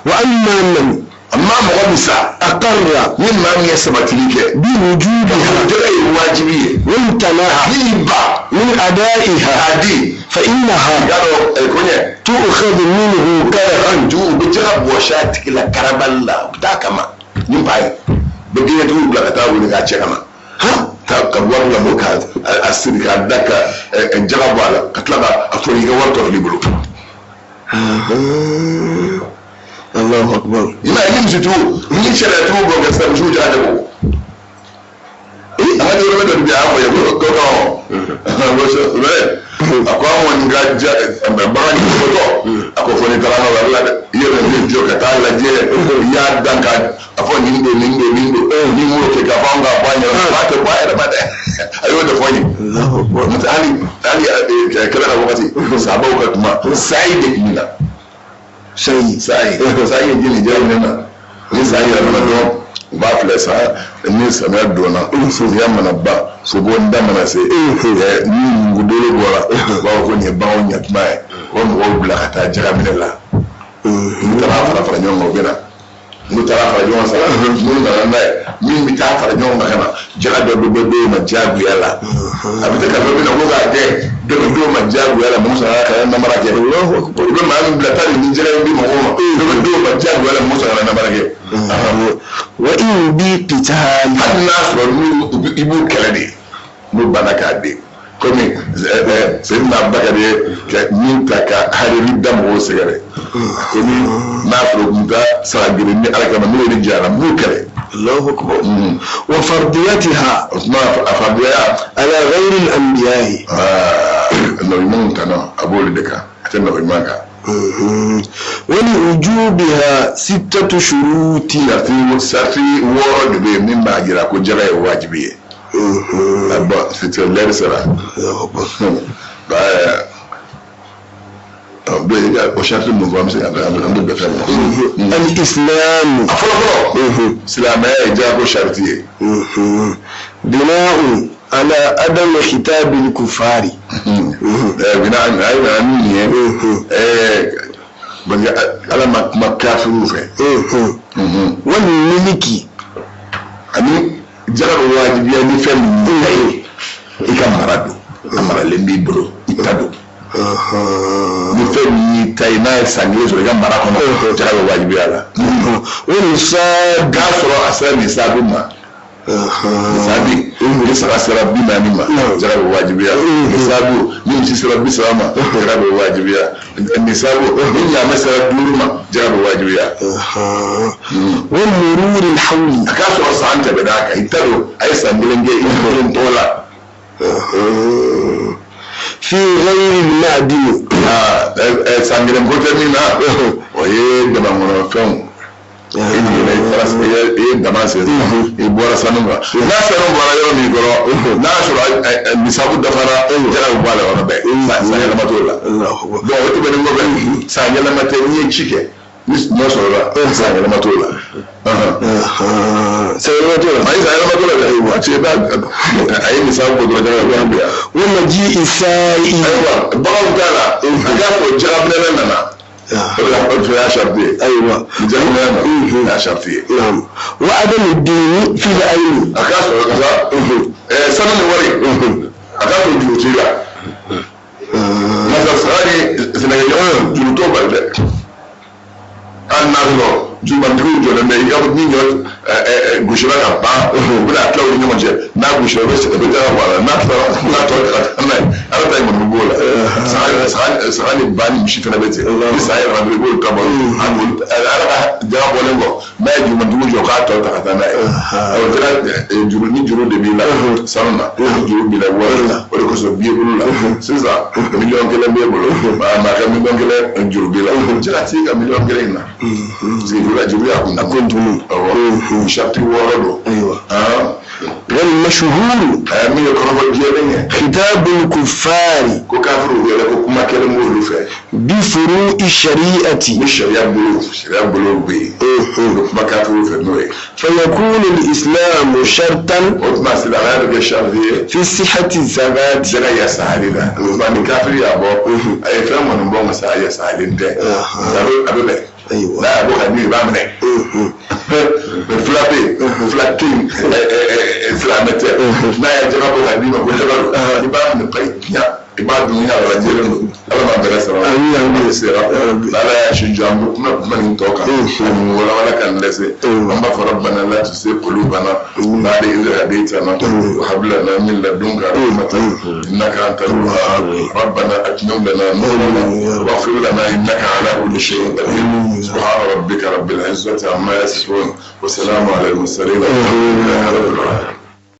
Wa amma man Amma mɔgɔ min sa, aqarra ni maa min ye sabatili kɛ bi wujubiha, jaka ye wajibi ye, wa imtana'a n'i ba min ada'iha, k'a di, fa innaha i y'a dɔn ko ɲɛ tu'khadhu minhu karhan. Jugu u bɛ jaka bɔsi a tigi la karabali la, u bɛ taa kama ni ba ye, u bɛ denkɛtigiw bila ka taa wele k'a cɛ ka na ka wari labɔ ka a siri k'a da ka jaka bɔ a la, ka tila ka a fɔ i ka wari tɔ filɛ i bolo. Allahu akbar. I m'a ye, ni misitigiw ni sariyatigiw bɔ kɛ sisan, misiw jaka tɛ bɔ. An ka yɔrɔ dɔ de bɛ yen, a y'a fɔ ye ko a ko an kɔni ka ja bagan ɲɛfɔtɔ, a ko fɔ ni taara n'a la dɛ, i yɛrɛ bɛ jɔ ka taa lajɛ, i y'a dan ka a fɔ nin don, nin don, nin don, ni m'o kɛ k'a fɔ an ka bɔ an yɛrɛ ma, a tɛ bɔ a yɛrɛ ma dɛ, a y'o de fɔ n ye. Allahu akbar. N'o tɛ hali kɛlɛ ka wagati, sabaw ka kuma, sayi de tun bɛ na. Sayi. Sayi, sayi ye jeli jɛ minɛ na, ni sayi yɛrɛ nana dɔrɔn, u b'a filɛ sa, ni samiya donna, samiya mana ban, sobo da mana se, ni mugudolo bɔra, u b'a fɔ ko nin ye baganw ɲɛtuma ye, u bɛ mɔgɔw bila ka taa jagaminɛ la. N'u taara fara fara ɲɔgɔn kan, u bɛ na, n'u taara fara ɲɔgɔn kan, n'u nana n'a ye, min bɛ taa fara ɲɔgɔn kan ka na, jaga dɔ bɛ bɔ dɔw ma diyagoya la, a bɛ taa ka dɔ bɛ na ko k'a kɛ, dɔ bɛ dɔw ma diyagoya la, mɔgɔ sɔrɔ ka namara kɛ. Allahu akbar. U bɛ maa min bila taa nin jaga in di mɔgɔw ma, dɔ bɛ dɔw ma diyagoya la, mɔgɔ sɔrɔ ka namara kɛ. Wa in bi qitali, Hali n'a sɔrɔ n'u i b'u kɛlɛ de, n'u banna k'a di, komi Seyidina Abubakar ye ka min ta ka hariri da mɔgɔw sɛgɛrɛ, komi n'a sɔrɔ u tun taa sara geren ni Ala kama, n'o de jara, n b'u kɛlɛ. Allahu akbar. Wa fardiyatiha, O tuma a fardiyaya ala ghayri al-anbiya'i, nabi ɲumanw tana, a b'olu de kan, a tɛ nabi ɲuman kan. Wa li wujubiha sittatu shuruti. Sarati 6 de bɛ yen min b'a jira ko jaka ye wajibi ye. Bon, c'est l'heure sera. Allahu akbar. Bɛ o sarati mun fɔ, an bɛ se ka an bɛ bɛɛ fɛn ma. Al-islam, A fɔlɔ fɔlɔ, silamɛya ye jago sarati ye. Bina'un ala adam khitabi al-kufari. Bina a ye nana min ye, parce que Ala ma kuma kafiriw fɛ. Wal milki, Ani jaga bɛ wajibiya ni fɛn min ta ye, i ka mara don, a maralen b'i bolo, i ta don. Ni fɛn min y'i ta ye, n'a ye san kelen sɔrɔ i ka mara kɔnɔ, jaga bɛ wajibiya la. Wa nisab, K'a sɔrɔ a sera nin saabu ma. Nisabi ni saga sera 40 ma, jaka bɛ wajibiya. Nisabu ni misi sera 30 ma, jaka bɛ wajibiya. Nisabu ni ɲaamɛ sera 5 ma, jaka bɛ wajibiya. Wa mururi al-hawli. A k'a sɔrɔ san tɛmɛna a kan, i t'a dɔn a ye san 1 kɛ i kelen tɔgɔ la. Fi ghayri al-ma'din. San 1 ko tɛ min na, o ye damankɔnɔfɛnw. E jiginna i taara i ye dama sen sisan, i bɔra sanu kan. N'a sanu bɔra yɔrɔ min kɔrɔ, n'a sɔrɔ nisabu dafara, jaka bɛ bɔ a la yɔrɔ bɛɛ. San yɛlɛma t'o la. Donc o tɛmɛnen kɔfɛ, san yɛlɛma tɛ n'i ye ci kɛ, ni ɲɔ sɔrɔla, san yɛlɛma t'o la. San yɛlɛma t'o la. Ayi, san yɛlɛma t'o la dɛ. Waati i b'a a ye nisabu bɔ dɔrɔn, jaka bɛ bɔ a la. Wa maji'i sa'i. Ayiwa, baganw t'a la, a k'a fɔ jakaminɛna nana. O y'a sariti ye. Ayiwa. Jakaminɛna nana, o y'a sariti ye. Naam. Wa adamu dini fi al-ayni. A k'a sɔrɔ ka sa sanu ni wari, a k'a sɔrɔ juru t'i la. Masa saga ni sɛnɛkɛɲɔgɔn juru t'o bali dɛ. Hali n'a sɔrɔ jurumantigiw jɔlen bɛ i ka ni ɲɔ gosira ka ban, u bɛna tila u ni ɲɔgɔn cɛ. N'a gosira, u bɛ jaka bɔ a la. N'a tilara, n'a tɔ ta ka taa n'a ye, ala ta in kɔni bɛ b'o la. Saga ni ba ni misi fana bɛ ten. Ni saga yɛlɛma dɔrɔn, i b'olu ta bɔ. Ala ka jaka bɔlen kɔ, n'a ye jurumantigiw jɔ k'a tɔ ta ka taa n'a ye. O kɛra juru ni juru de b'i la sanu na, ni juru b'i la wari la, o de kosɔn b'i bolo la. Sisan 1 miliyɔn b'e bolo, maa ka 1 miliyɔn 1 juru b'i la, jaka t'i ka 1 miliyɔn 1 in na. Parce que juru la, juru y'a kun. A kun tunu. Awɔ, sariti 6 don. Ayiwa. Wal mashhur. Min ye kɔrɔfɔ jɛlen ye. Khitabul kuffari. Ko kafiriw yɛrɛ ko kuma kelen b'olu fɛ. Bi furu'i shari'ati. Ni sariya bolo, sariya bolo bɛ yen. U bɛ kuma kafiriw fɛ n'o ye. Fa yakunu al-islamu shartan. O tuma silamɛya bɛ kɛ sariti ye. Fi sihhati zakati. Jaka yasahali la. O tuma ni kafiri y'a bɔ, a ye fɛn kɔni bɔ nka saya yasahalen tɛ. A bɛ bɛn. Ayiwa. N'a y'a bɔ ka di, i b'a minɛ. Mais fila bɛ yen, fila tɛ yen, silamɛ tɛ. N'a ye jaka bɔ ka d'i ma ko jaka don, i b'a minɛ ka tiɲɛ, i b'a dun, i y'a lajɛlen don. Ala m'an bɛrɛ sɔrɔ. Amin. Ala sera. N'Ala y'a si jɔ, an bɛ kuma nin tɔ kan. Ani walawala ka n dɛsɛ. An b'a fɔ rabbana la tuzigh qulubana ba'da idh hadaytana wa hab lana min ladunka rahmatan innaka antal wahhab. Rabbana atmim lana nurana waghfir lana innaka ala kulli shay'in qadir. Subhana rabbika rabbil izzati amma yasifun wa salamun ala al mursalin. Alhamdulillahi rabbil alamin.